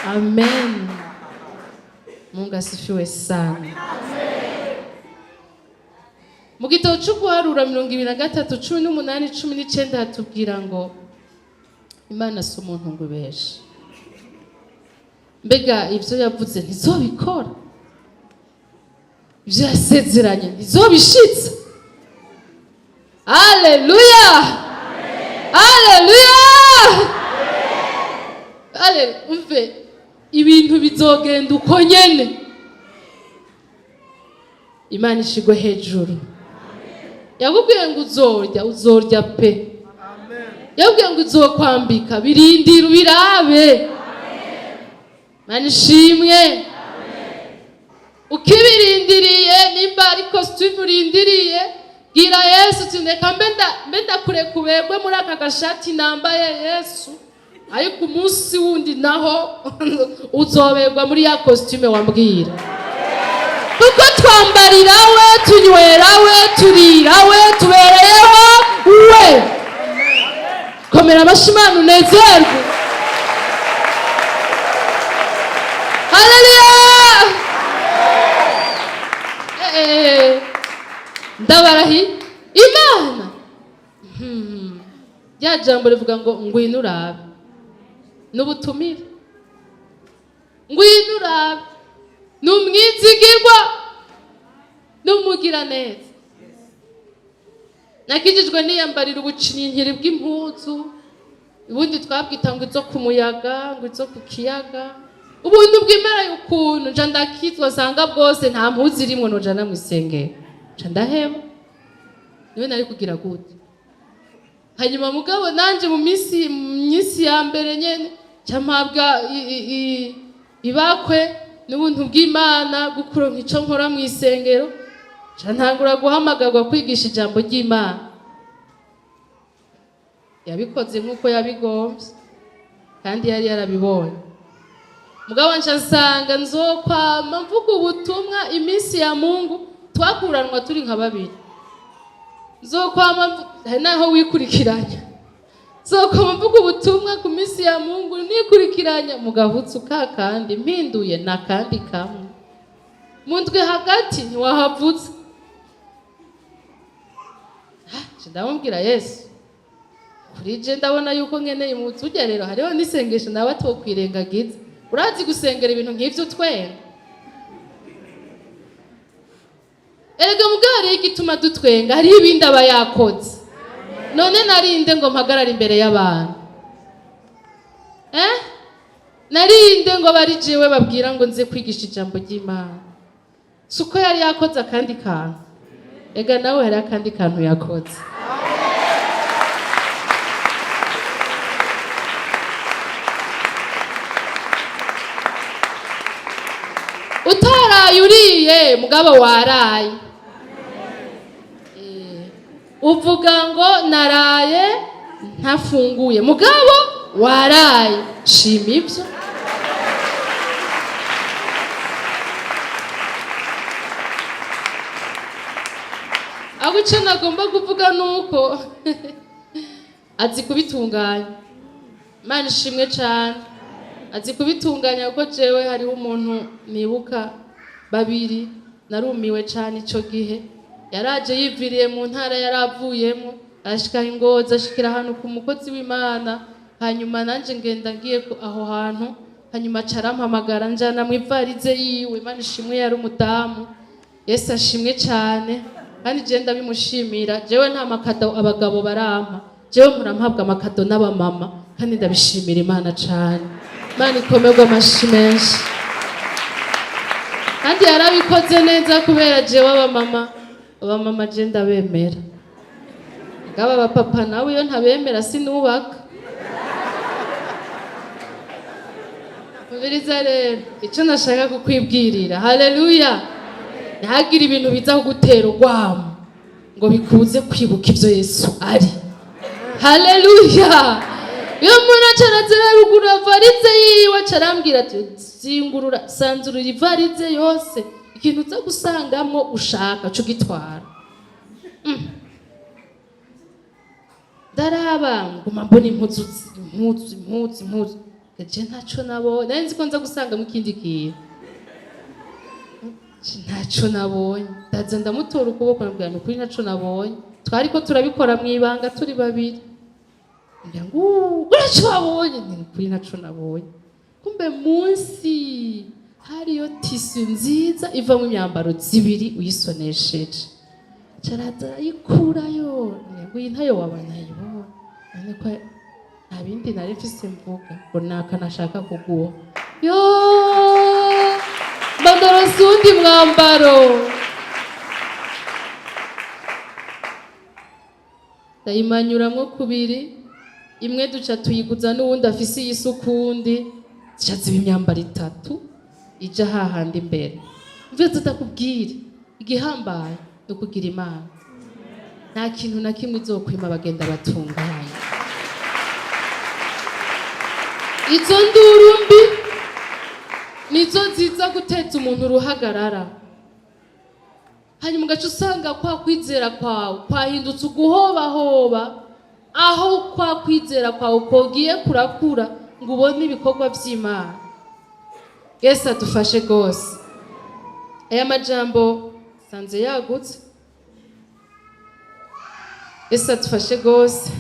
Amen. Mungu asifiwe sana. Mu gitabo cyo guharura 23:18, 19 hatubwira ngo Imana si umuntu ngo ibeshe. Mbega ibyo yavuze ntizobikora? Ibyo yasezeranye ntizobishitse? Aleluya! Aleluya! Ale, umve, ibintu bizogenda uko nyene. Imana ishigwe hejuru. Yakubwiye ngo uzorya, uzorya pe. Yakubwiye ngo uzokwambika, birindira ubirabe. Imana ishimwe. Ukibirindiriye, nimba ari kositimu urindiriye, bwira Yesu uti: "Ndeka mbe ndakureka uberwe muri aka gashati nambaye, Yesu, ariko umunsi wundi naho uzoberwa muri ya kositime wambwira." Kuko twambarira we, tunywera we, turira we, tubereyeho we. Komera amashyi Imana, unezerwe. Haleluya! Ndabarahi Imana. Rya jambo rivuga ngo ngwino urabe, n'ubutumire. Ngwino urabe, ni umwizigirwa, ni umugiraneza. Nakijijwe niyambarira ubucinyinkiri bw'impuzu, ubundi twabwita ngo izo ku muyaga, ngo izo ku kiyaga. Ubuntu bw'Imana, ukuntu nja ndakizwa nsanga bwose nta mpuzu irimwo, nojana mw'isengero, nca ndaheba. Niwe nari kugira gute? Hanyuma mugabo nanje mu minsi ya mbere nyene nca mpabwa ibakwe n'ubuntu bw'Imana bwo kuronka ico nkora mw'isengero, nca ntangura guhamagarwa kwigisha ijambo ry'Imana. Yabikoze nk'uko yabigombye kandi yari yarabibonye. Mugabo nca nsanga nzokwama mvuga ubutumwa iminsi ya Mungu. Twakuranwa turi nka babiri. Nzokwama hari naho wikurikiranya. Nzokwama mvuga ubutumwa ku minsi ya Mungu nikurikiranya mu gahutsu ka kandi mpinduye na kandi kamwe mu ndwi hagati ntiwahavutse. Ah, nca ndamubwira: "Yesu, kuri je ndabona yuko nkeneye impuzu." Ujya rero hariho n'isengesho nawe atokwirengagiza. Urazi gusengera ibintu nk'ivyo utwenga. Erega mugabo hariho igituma dutwenga, hariho ibindi aba yakoze. None narinde ngo mpagarare imbere y'abantu? Eh, narinde ngo bari jewe babwira ngo nze kwigisha ijambo ry'Imana? Si uko yari yakoze akandi kantu? Ega nawe hari akandi kantu yakoze. Utaraye uriye, mugabo waraye. Uvuga ngo naraye ntafunguye, mugabo waraye. Shima ibyo. Ahubwo icyo nagomba kuvuga ni uko azi kubitunganya. Imana ishimwe cyane, azi kubitunganya, kuko jewe hariho umuntu nibuka, babiri, narumiwe cyane icyo gihe. Yaraje yiviriye mu ntara yari avuyemo, arashika ingozi, ashikira ahantu ku mukozi w'Imana. Hanyuma nanjye ngenda ngiye aho hantu, hanyuma aca arampamagara, njana mu ivarize yiwe. Imana ishimwe, yari umudamu. Yesu ashimwe cyane, kandi je ndabimushimira. Jewe nta makado abagabo barampa, jewe mpora amakado n'abamama, kandi ndabishimira Imana cyane. Imana ikomerwe amashi menshi. Kandi yarabikoze neza, kubera jewe abamama je ndabemera. Ngaba abapapa nawe iyo ntabemera sinubaka. Umviriza rero icyo nashaka kukwibwirira. Haleluya! Ntihagire ibintu biza kugutera urwamo ngo bikuze kwibuka ibyo Yesu ari. Haleluya! Iyo umuntu acarazira ruguru varize yiwe, acarambwira ati: "Zingurura, sanzurura ivarize yose, ikintu uza gusangamo ushaka uca ugitwara." Ndaraba, nguma mbona impuzu, impuzu, impuzu, impuzu. Je ntaco nabonye. Nari nzi ko nza gusangamo ikindi kintu, ntaco nabonye. Ndaza ndamutora ukuboko, ndabwira: "Ni ukuri ntaco nabonye." Twariko turabikora mu ibanga turi babiri. Ngira ngo: "Uraco wabonye?" Ni ukuri ntaco nabonye. Kumbe munsi hariyo tissu nziza ivamo imyambaro zibiri uyisonesheje. Caraza arayikurayo. Ngo: "Iyi ntayo wabona?" Nayibonye. None ko nta bindi nari mfise mvuga, ngo naka nashaka kuguha yo, mba ndaronse uwundi mwambaro, ndayimanyuramwo kubiri. Imwe duca tuyiguza n'uwundi afise iyisukundi, zica ziba imyambaro itatu ija hahandi imbere. Mvuze tutakubwira, igihambaye ni ukugira Imana. Nta kintu na kimwe izokwima bagenda batunganye. Izo nduru mbi nizo ziza guteza umuntu uruhagarara, hanyuma ugaca usanga kwa kwizera kwawe kwahindutse uguhobahoba, aho kwa kwizera kwawe kogiye kurakura ngo ubone ibikorwa by'Imana. Yesu adufashe rwose. Aya majambo sanze yagutse. Yesu adufashe rwose.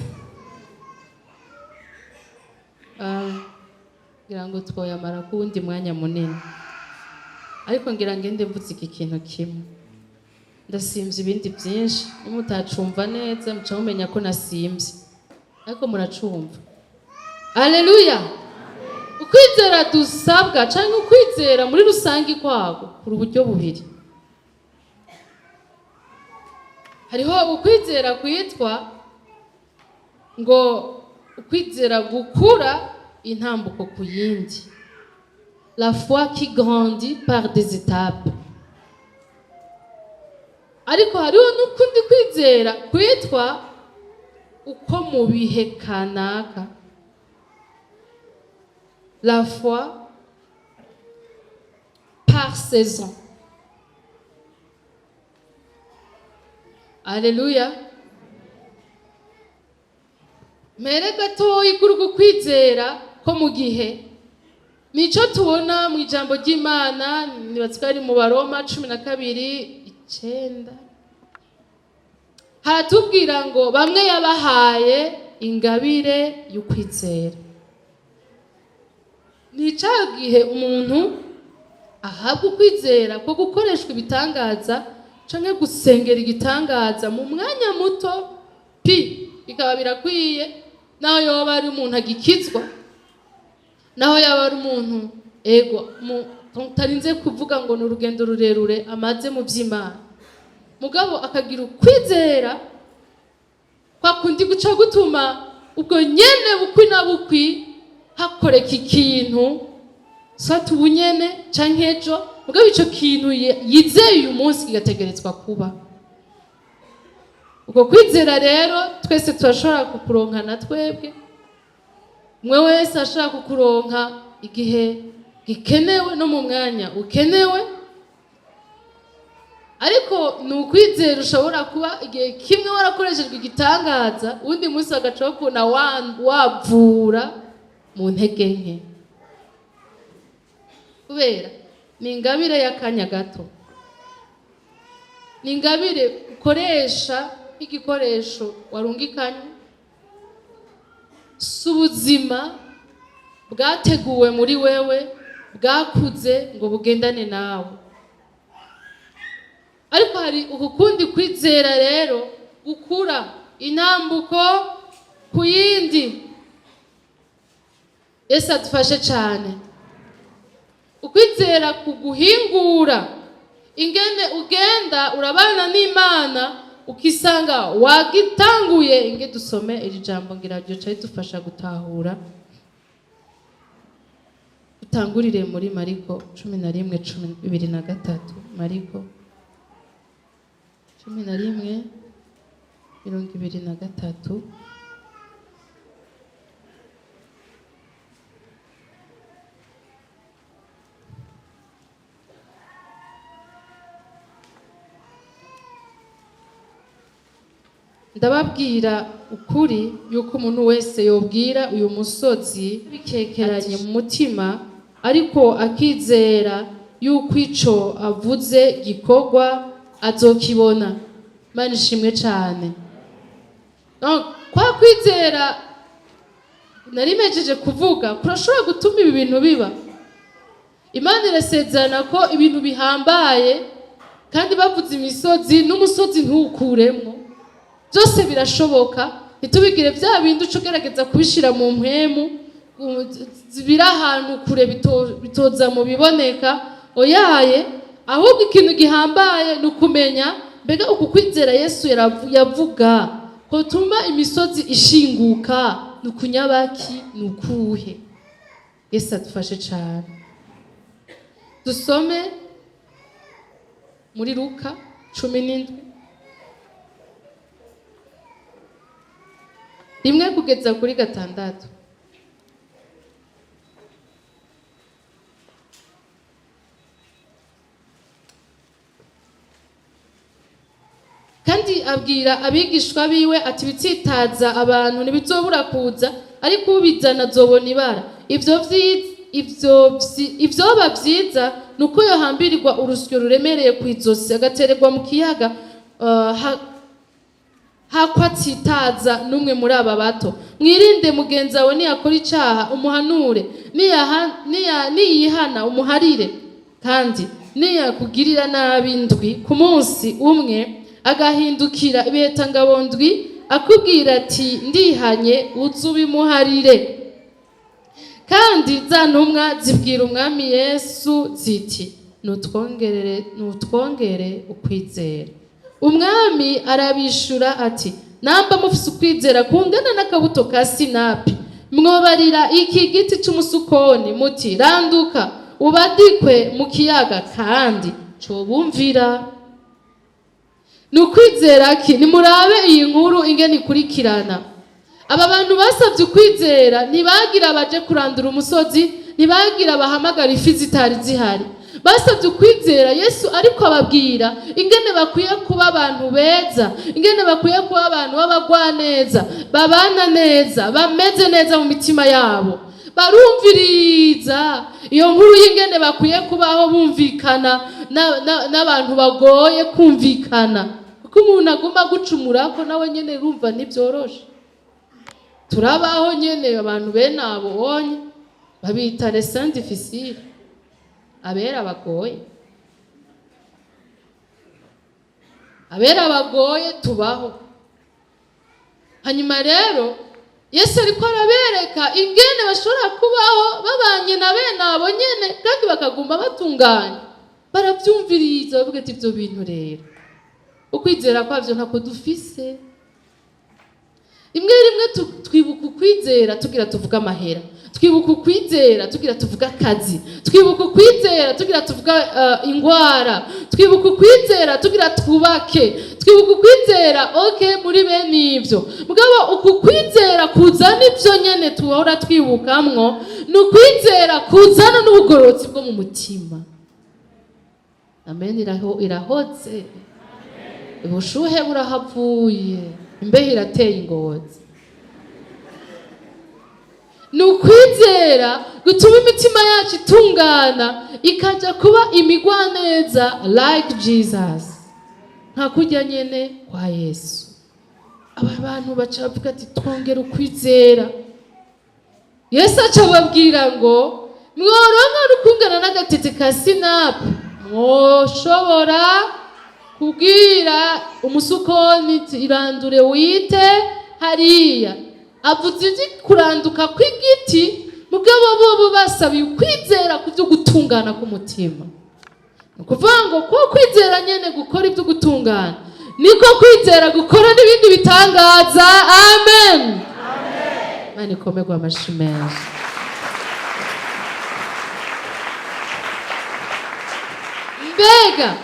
Ngira ngo twoyamara ku wundi mwanya munini, ariko ngira ngende mvuze iki kintu kimwe. Ndasimvye ibindi byinshi, nimutacumva neza muca mumenya ko nasimvye, ariko muracumva. Aleluya! Ukwizera dusabwa canke ukwizera muri rusange kwago kuri uburyo bubiri. Hariho ukwizera kwitwa ngo ukwizera gukura intambuko ku yindi, la foi qui grandit par des étapes. Ariko hariho n'ukundi kwizera kwitwa uko mu bihe kanaka, la foi par saison. Aleluya! Mpere gatoyi kuri uku kwizera ko mu gihe. Nico tubona mu ijambo ry'Imana, nibatse ko ari mu Baroma 12:9. Haratubwira ngo bamwe yabahaye ingabire y'ukwizera. Ni ca gihe umuntu ahabwa ukwizera ko gukoreshwa ibitangaza canke gusengera igitangaza mu mwanya muto pi. bikaba birakwiye, naho yoba ari umuntu agikizwa, naho yaba ari umuntu ego tutarinze kuvuga ngo ni urugendo rurerure amaze mu by'Imana, mugabo akagira ukwizera kwa kundi guca gutuma ubwo nyene bukwi na bukwi hakoreka ikintu, soit ubunyene canke ejo, mugabo ico kintu yizeye uyu munsi kigategerezwa kuba. Ubwo kwizera rero twese turashobora kukuronka, na twebwe umwe wese ashobora kukuronka igihe gikenewe no mu mwanya ukenewe. Ariko ni ukwizera ushobora kuba igihe kimwe warakoreshejwe igitangaza, uwundi munsi bagaca bakubona wavura mu ntege nke, kubera ni ingabire y'akanya gato, ni ingabire ukoresha nk'igikoresho warungikanye, si ubuzima bwateguwe muri wewe bwakuze ngo bugendane nawe. Ariko hari ukundi kwizera rero gukura intambuko ku yindi. Yesu adufashe cyane. Ukwizera kuguhingura ingene ugenda urabana n'Imana, ukisanga wagitanguye. Inge dusome iri jambo ngira ryoca ridufasha gutahura. Dutangurire muri Mariko 11 23. Mariko 11 23. Ndababwira ukuri yuko umuntu wese yobwira uyu musozi bikekeranye mu mutima, ariko akizera yuko ico avuze gikorwa, azokibona. Imana ishimwe cane. Donc, kwa kwizera nari mejeje kuvuga kurashobora gutuma ibi bintu biba. Imana irasezerana ko ibintu bihambaye, kandi bavuze imisozi n'umusozi ntuwukuremwo, byose birashoboka. Ntitubigire bya bindi uca ugerageza kubishira mu mpwemu biri ahantu kure, bitoza mu biboneka. Oyaye, ahubwo ikintu gihambaye ni ukumenya mbega uku kwizera Yesu yavuga kotuma imisozi ishinguka ni ukunyabaki, ni ukuhe? Yesu adufashe cyane. Dusome muri Luka 17, 1 kugeza kuri 6. Kandi abwira abigishwa biwe ati: "Ibitsitaza abantu ntibizobura kuza, ariko ubizana azobona ibara. Ivyoba vyiza ni uko yohambirirwa urusyo ruremereye ku izosi agatererwa mu kiyaga, hako atsitaza n'umwe muri aba bato. Mwirinde. Mugenzi wawe niyakora icaha, umuhanure; niyihana, umuharire. Kandi niyakugirira nabi ndwi ku munsi umwe, agahindukira ibihetangabo ndwi akubwira ati: 'Ndihanye,' uzubimuharire." Kandi za ntumwa zibwira Umwami Yesu ziti: "Nutwongerere, nutwongere ukwizera." Umwami arabishura ati: "Namba mufise ukwizera kungana n'akabuto ka sinapi, mwobarira iki giti c'umusukoni muti: 'Randuka ubadikwe mu kiyaga,' kandi cobumvira." Ni ukwizera ki? Nimurabe iyi nkuru ingene ikurikirana. Aba bantu basabye ukwizera, ntibagira baje kurandura umusozi, ntibagira bahamagara ifi zitari zihari. Basabye ukwizera Yesu ariko ababwira ingene bakwiye kuba abantu beza, ingene bakwiye kuba abantu b'abagwaneza, babana neza, bameze neza mu mitima yabo. Barumviriza iyo nkuru y'ingene bakwiye kubaho bumvikana n'abantu bagoye kumvikana, kuko umuntu aguma gucumura ko nawe nyene urumva ntibyoroshe. Turabaho nyene abantu bene abo onye babita les saints difficiles, abera bagoye, abera bagoye tubaho. Hanyuma rero Yesu ariko arabereka ingene bashobora kubaho babanye na bene abo nyene, kandi bakaguma batunganye. Barabyumviriza, bavuga ati ibyo bintu rero ukwizera kwabyo ntako dufise. Rimwe rimwe twibuka ukwizera tugira tuvuga amahera, twibuka ukwizera tugira tuvuga akazi, twibuka ukwizera tugira tuvuga ingwara, twibuka ukwizera tugira twubake, twibuka ukwizera okay muri bene ivyo. Mugabo uku kwizera kuzana ivyo nyene tuhora twibukamwo ni ukwizera kuzana n'ubugororotsi bwo mu mutima. Amen. Irahotse, ubushuhe burahavuye, imbeho irateye ingozi. Ni ukwizera gutuma imitima yacu itungana, ikajya kuba imigwaneza like Jesus, nka kurya nyene kwa Yesu. Aba bantu baca bavuga ati twongera ukwizera. Yesu aca ababwira ngo mworonka n'ukungana n'agatete ka sinapu, mwoshobora kubwira umusukoni iti irandure wite hariya. Avuze ibyo kuranduka kw'igiti, mugabo bobo basabiye ukwizera ku byo gutungana k'umutima. Ni ukuvuga ngo ko kwizera nyene gukora ibyo gutungana niko kwizera gukora n'ibindi bitangaza. Amen. Imana ikomerwe amashi menshi. Mbega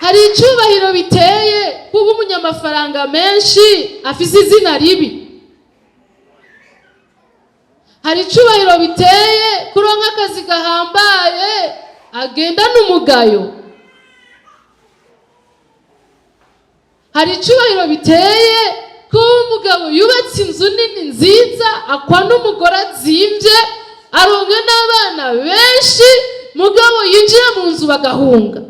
hari icyubahiro biteye kuba umunyamafaranga menshi afise izina ribi? Hari icyubahiro biteye kuronka akazi gahambaye agendana umugayo? Hari icyubahiro biteye kuba umugabo yubatse inzu nini nziza, akwa n'umugore azimbye, aronka n'abana benshi, mugabo yinjira mu nzu bagahunga?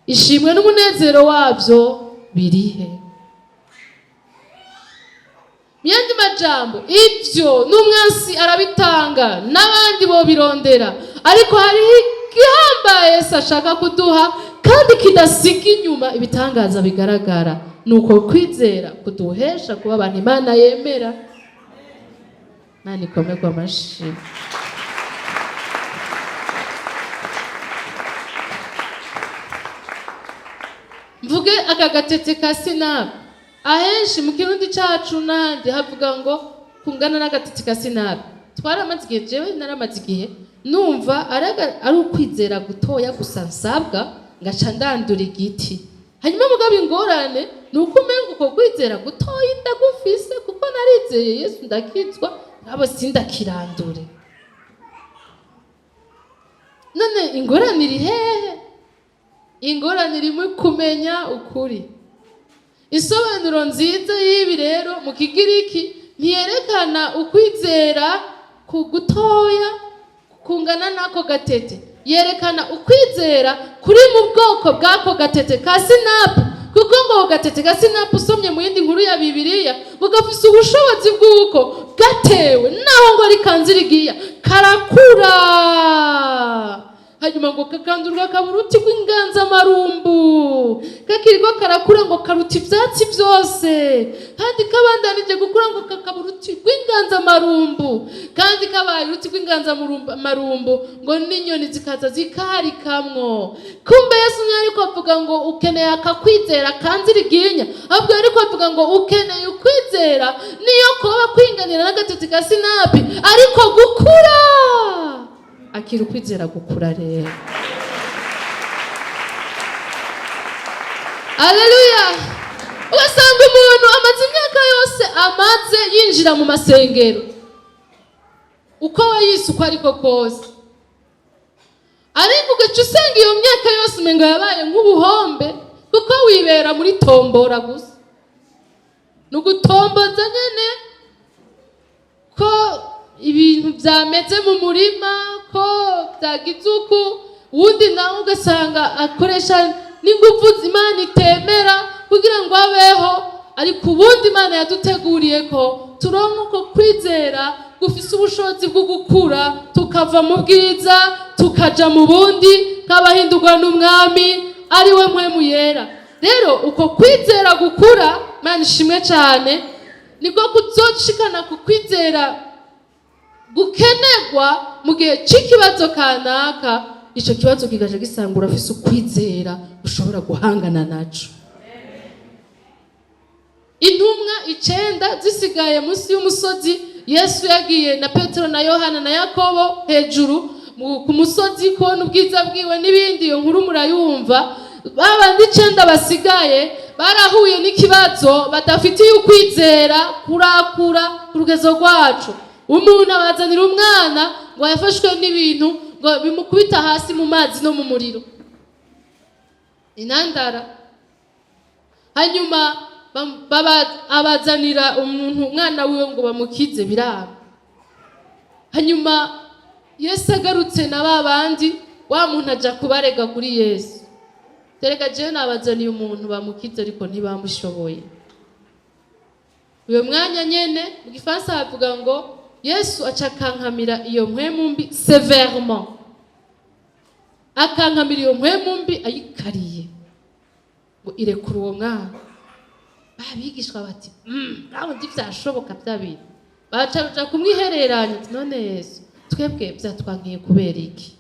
Ishimwe n'umunezero wabyo birihe? Mu yandi majambo, ibyo n'umwansi arabitanga n'abandi bo birondera, ariko hariho igihambaye Yesu ashaka kuduha kandi kidasiga inyuma ibitangaza bigaragara. Ni uko kwizera kuduhesha kuba abantu Imana yemera. Imana ikomerwe amashi. Mvuge aka gatete ka sinapu. Ahenshi mu Kirundi cacu n'ahandi havuga ngo kungana n'agatete ka sinapu. Twaramaze igihe, jewe naramaze igihe numva ari ukwizera gutoya gusa nsabwa ngaca ndandura igiti. Hanyuma mugabo ingorane ni uko umenga uko kwizera gutoya ndagufise, kuko narizeye Yesu ndakizwa, ngabo sindakirandure. None ingorane iri hehe? Ingorane iri mu kumenya ukuri. Isobanuro nziza y'ibi rero mu Kigiriki ntiyerekana ukwizera ku gutoya kungana n'ako gatete, yerekana ukwizera kuri mu bwoko bw'ako gatete ka sinapu, kuko ngo ako gatete ka sinapu usomye mu yindi nkuru ya Bibiliya bugafise ubushobozi bw'uko gatewe naho ngo ari kanzirigiya karakura, hanyuma ngo kakandurwa kaba uruti rw'inganzamarumbu, kakirwa karakura ngo karuta ibyatsi byose, kandi kabandanije gukura ngo kakaba uruti rw'inganzamarumbu, kandi kabaye uruti rw'inganzamarumbu ngo n'inyoni zikaza zikarikamwo. Kumbe Yesu ntiyari avuga ngo ukeneye akakwizera kanziriginya, ahubwo yari avuga ngo ukeneye ukwizera niyo kuba kwinganira n'agatete ka sinapi, ariko gukura. Akira ukwizera gukura rero. Aleluya. Ugasanga umuntu amaze imyaka yose amaze yinjira mu masengero, uko we yise uko ariko kose, ariko ugaca usenga iyo myaka yose umenga yabaye nk'ubuhombe, kuko wibera muri tombora gusa. Ni ugutomboza nyene ko ibintu byameze mu murima, ko byagize uku, uwundi nawe ugasanga akoresha n'ingufu Imana itemera kugira ngo abeho. Ariko ubundi Imana yaduteguriye ko turonka uko kwizera gufise ubushobozi bwo gukura, tukava mu bwiza tukaja mu bundi, nk'abahindurwa n'umwami ari we mpwemu yera. Rero uko kwizera gukura Imana ishimwe cyane, niko kuzoshikana ku kwizera gukenerwa mu gihe cy'ikibazo kanaka. Icyo kibazo kigaje gisanga urafise ukwizera ushobora guhangana naco. Intumwa 9 zisigaye munsi y'umusozi, Yesu yagiye na Petero na Yohana na Yakobo hejuru ku musozi kubona ubwiza bwiwe n'ibindi, iyo nkuru murayumva. Babandi 9 basigaye barahuye n'ikibazo badafitiye ukwizera kurakura ku rugezo rwacu. Umuntu abazanira umwana ngo yafashwe n'ibintu ngo bimukubita hasi mu mazi no mu muriro, intandara. Hanyuma abazanira umuntu umwana wiwe ngo bamukize, biraba. Hanyuma Yesu agarutse na ba bandi, wa muntu aja kubarega kuri Yesu: "Terega jewe nabazaniye umuntu bamukize, ariko ntibamushoboye." Uyo mwanya nyene, mu gifaransa bavuga ngo Yesu aca akankamira iyo mpwemu mbi sévèrement, akankamira iyo mpwemu mbi ayikariye ngo irekure uwo mwana. Abigishwa bati: "Bwa bundi vyashoboka bya bintu." Baca baja kumwihereranya ati: "None Yesu, twebwe vyatwankiye kubera iki?"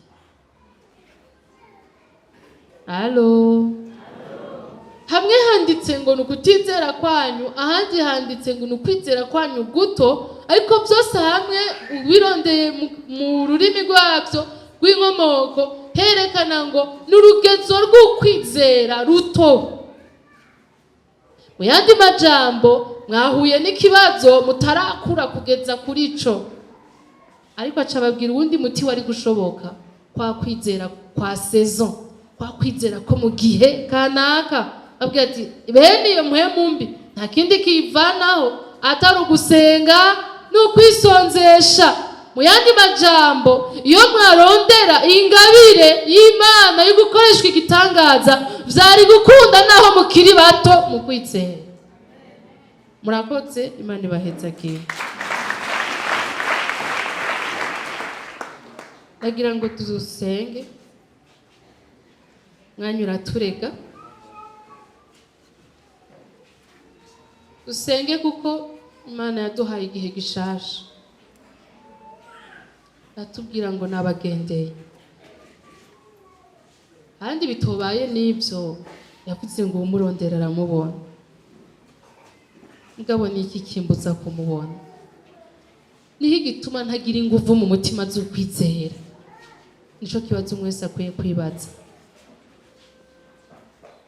Allô? Hamwe handitse ngo ni ukutizera kwanyu, ahandi handitse ngo ni ukwizera kwanyu guto, ariko byose hamwe ubirondeye mu rurimi rwabyo rw'inkomoko herekana ngo ni urugezo rw'ukwizera ruto. Mu yandi majambo, mwahuye n'ikibazo mutarakura kugeza kuri ico. Ariko aca ababwira uwundi muti wari gushoboka: kwa kwizera kwa saison, kwa kwizera ko mu gihe kanaka. Abwira ati: "Bene iyo mpwemu mbi nta kindi kiyivanaho atari ugusenga n'ukwisonzesha." Mu yandi majambo, iyo mwarondera ingabire y'Imana yo gukoreshwa igitangaza, vyari gukunda naho mukiri bato mu kwizera. Murakoze, Imana ibahezagire. Ndagira ngo dusenge, mwanya uraturega. Dusenge kuko Imana yaduhaye igihe gishasha, aratubwira ngo nabagendeye, kandi bitobaye n'ibyo yavuze ngo uwumurondera aramubona. Mugabo ni iki kimbuza kumubona? Niho igituma ntagira inguvu mu mutima z'ukwizera? Nico kibazo umwe wese akwiye kwibaza.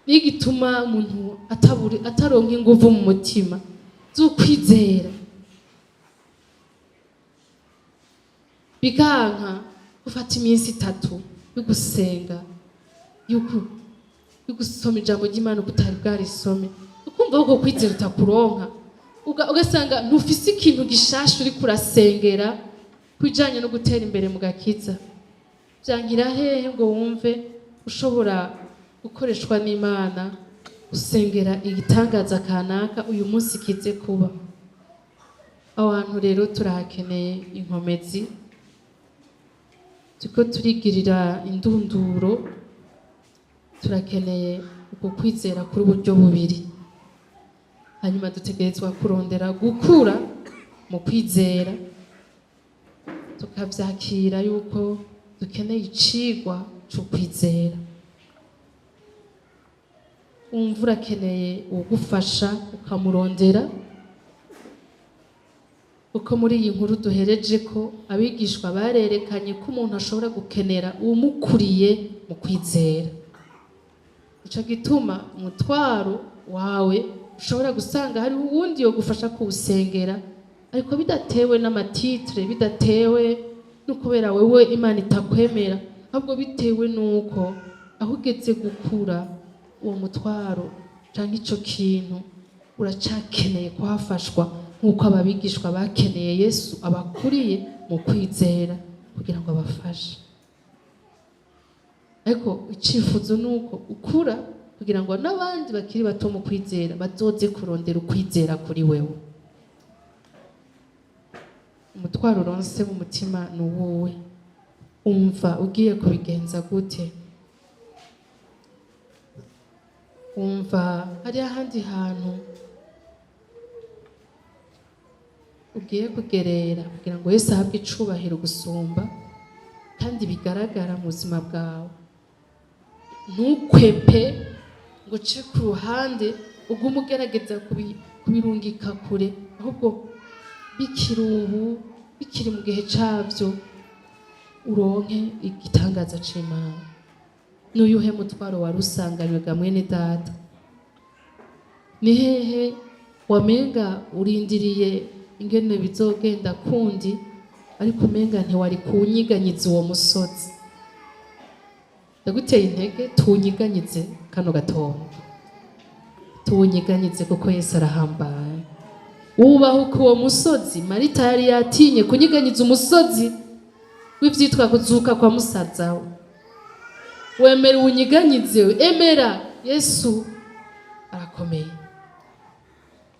Niho igituma umuntu ataronka inguvu mu mutima z'ukwizera, bikanka gufata iminsi 3 yo gusenga, yo gusoma ijambo ry'Imana uko utari bwarisome, ukumva ko kwizera utakuronka, ugasanga ntufise ikintu gishasha uriko urasengera kubijanye no gutera imbere mu gakiza. Vyankira hehe ngo wumve ushobora gukoreshwa n'Imana usengera igitangaza kanaka uyu munsi kize kuba? Aho hantu rero turahakeneye inkomezi, turiko turigirira indunduro. Turakeneye uku kwizera kuri uburyo bubiri. Hanyuma dutegerezwa kurondera gukura mu kwizera, tukavyakira yuko dukeneye icigwa c'ukwizera. Wumva urakeneye uwugufasha, ukamurondera, kuko muri iyi nkuru duhereje ko abigishwa barerekanye ko umuntu ashobora gukenera uwumukuriye mu kwizera. Ico gituma umutwaro wawe ushobora gusanga hari uwundi yogufasha kuwusengera, ariko bidatewe n'amatitre, bidatewe no kubera wewe Imana itakwemera, ahubwo bitewe n'uko aho ugeze gukura, uwo mutwaro canke ico kintu uracakeneye kuhafashwa, nk'uko ababigishwa bakeneye Yesu abakuriye mu kwizera kugira ngo abafashe. Ariko icifuzo ni uko ukura kugira ngo n'abandi bakiri bato mu kwizera bazoze kurondera ukwizera kuri wewe. Umutwaro uronse mu mutima ni uwuwe? Umva ugiye kubigenza gute? Umva hari ahandi hantu Ugiye kugerera kugira ngo Yesu ahabwe icubahiro gusumba kandi bigaragara mu buzima bwawe. Ntukwepe ngo uce ku ruhande, ugume ugerageza kubirungika kure, ahubwo bikiri ubu, bikiri mu gihe cabyo, uronke igitangaza c'Imana. N'uyuhe mutwaro wari usanganywe ga mwene data? Ni hehe wamenga urindiriye ingene bizogenda kundi, ariko umenga ntiwari kuwunyiganyiza uwo musozi? Ndaguteye intege, tuwunyiganyize kano gatondo, tuwunyiganyize kuko Yesu arahambaye. Wubahuka uwo musozi. Marita yari yatinye kunyiganyiza umusozi w'ivyitwa kuzuka kwa musaza we. Wemera uwunyiganyize, emera Yesu arakomeye.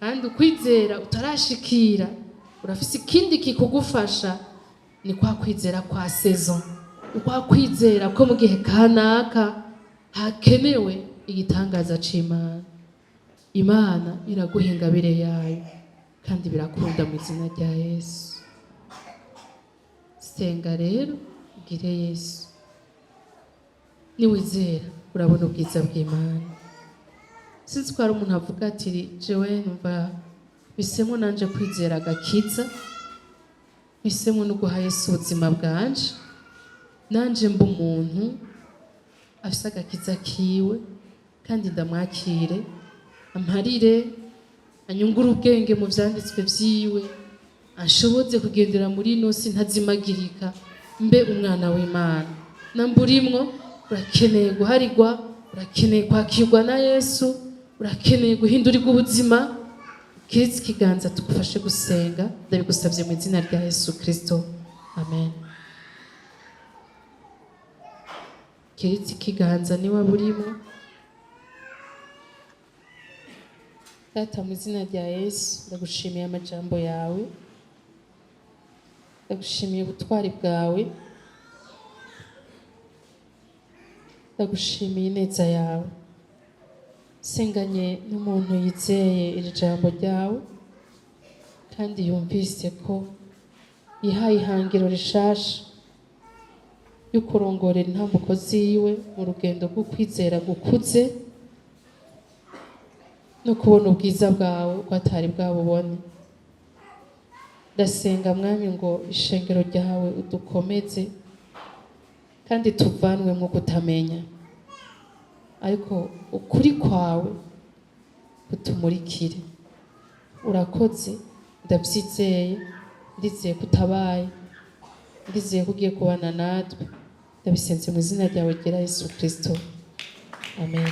Kandi ukwizera utarashikira, urafise ikindi kikugufasha, ni kwa kwizera kwa saison, kwa kwizera ko mu gihe kanaka hakenewe igitangaza c'Imana. Imana iraguha ingabire yayo kandi birakunda mu izina rya Yesu. Senga rero, ubwire Yesu. Niwizera urabona ubwiza bw'Imana. Sinzi ko hari umuntu avuga ati: "Jewe numva bisemo nanje kwizera agakiza, bisemo no guha Yesu ubuzima bwanje, nanje mba umuntu afise agakiza kiwe, kandi ndamwakire amparire, anyungure ubwenge mu vyanditswe vyiwe, anshoboze kugendera muri ino si ntazimagirika, mbe umwana w'Imana." Namburimwo urakeneye guharigwa, urakeneye kwakirwa na Yesu, urakeneye guhindurirwa ubuzima. Kiretse ikiganza tugufashe gusenga. Ndabigusabye mu izina rya Yesu Kristo, amen. Kiretse ikiganza niba burimo. Data, mu izina rya Yesu, ndagushimiye amajambo yawe, ndagushimiye ubutwari bwawe, ndagushimiye ineza yawe. Senganye n'umuntu yizeye iri jambo ryawe kandi yumvise ko yihaye ihangiro rishasha yo kurongorera intambuko ziwe mu rugendo rwo kwizera gukuze no kubona ubwiza bwawe uko atari bwabubone. Ndasenga Mwami ngo ishengero ryawe udukomeze kandi tuvanwe mu kutamenya, ariko ukuri kwawe kutumurikire. Urakoze, ndabyizeye, ndizeye ko utabaye, ndizeye ko ugiye kubana natwe. Ndabisenze mu izina ryawe ryera Yesu Kristo, amen.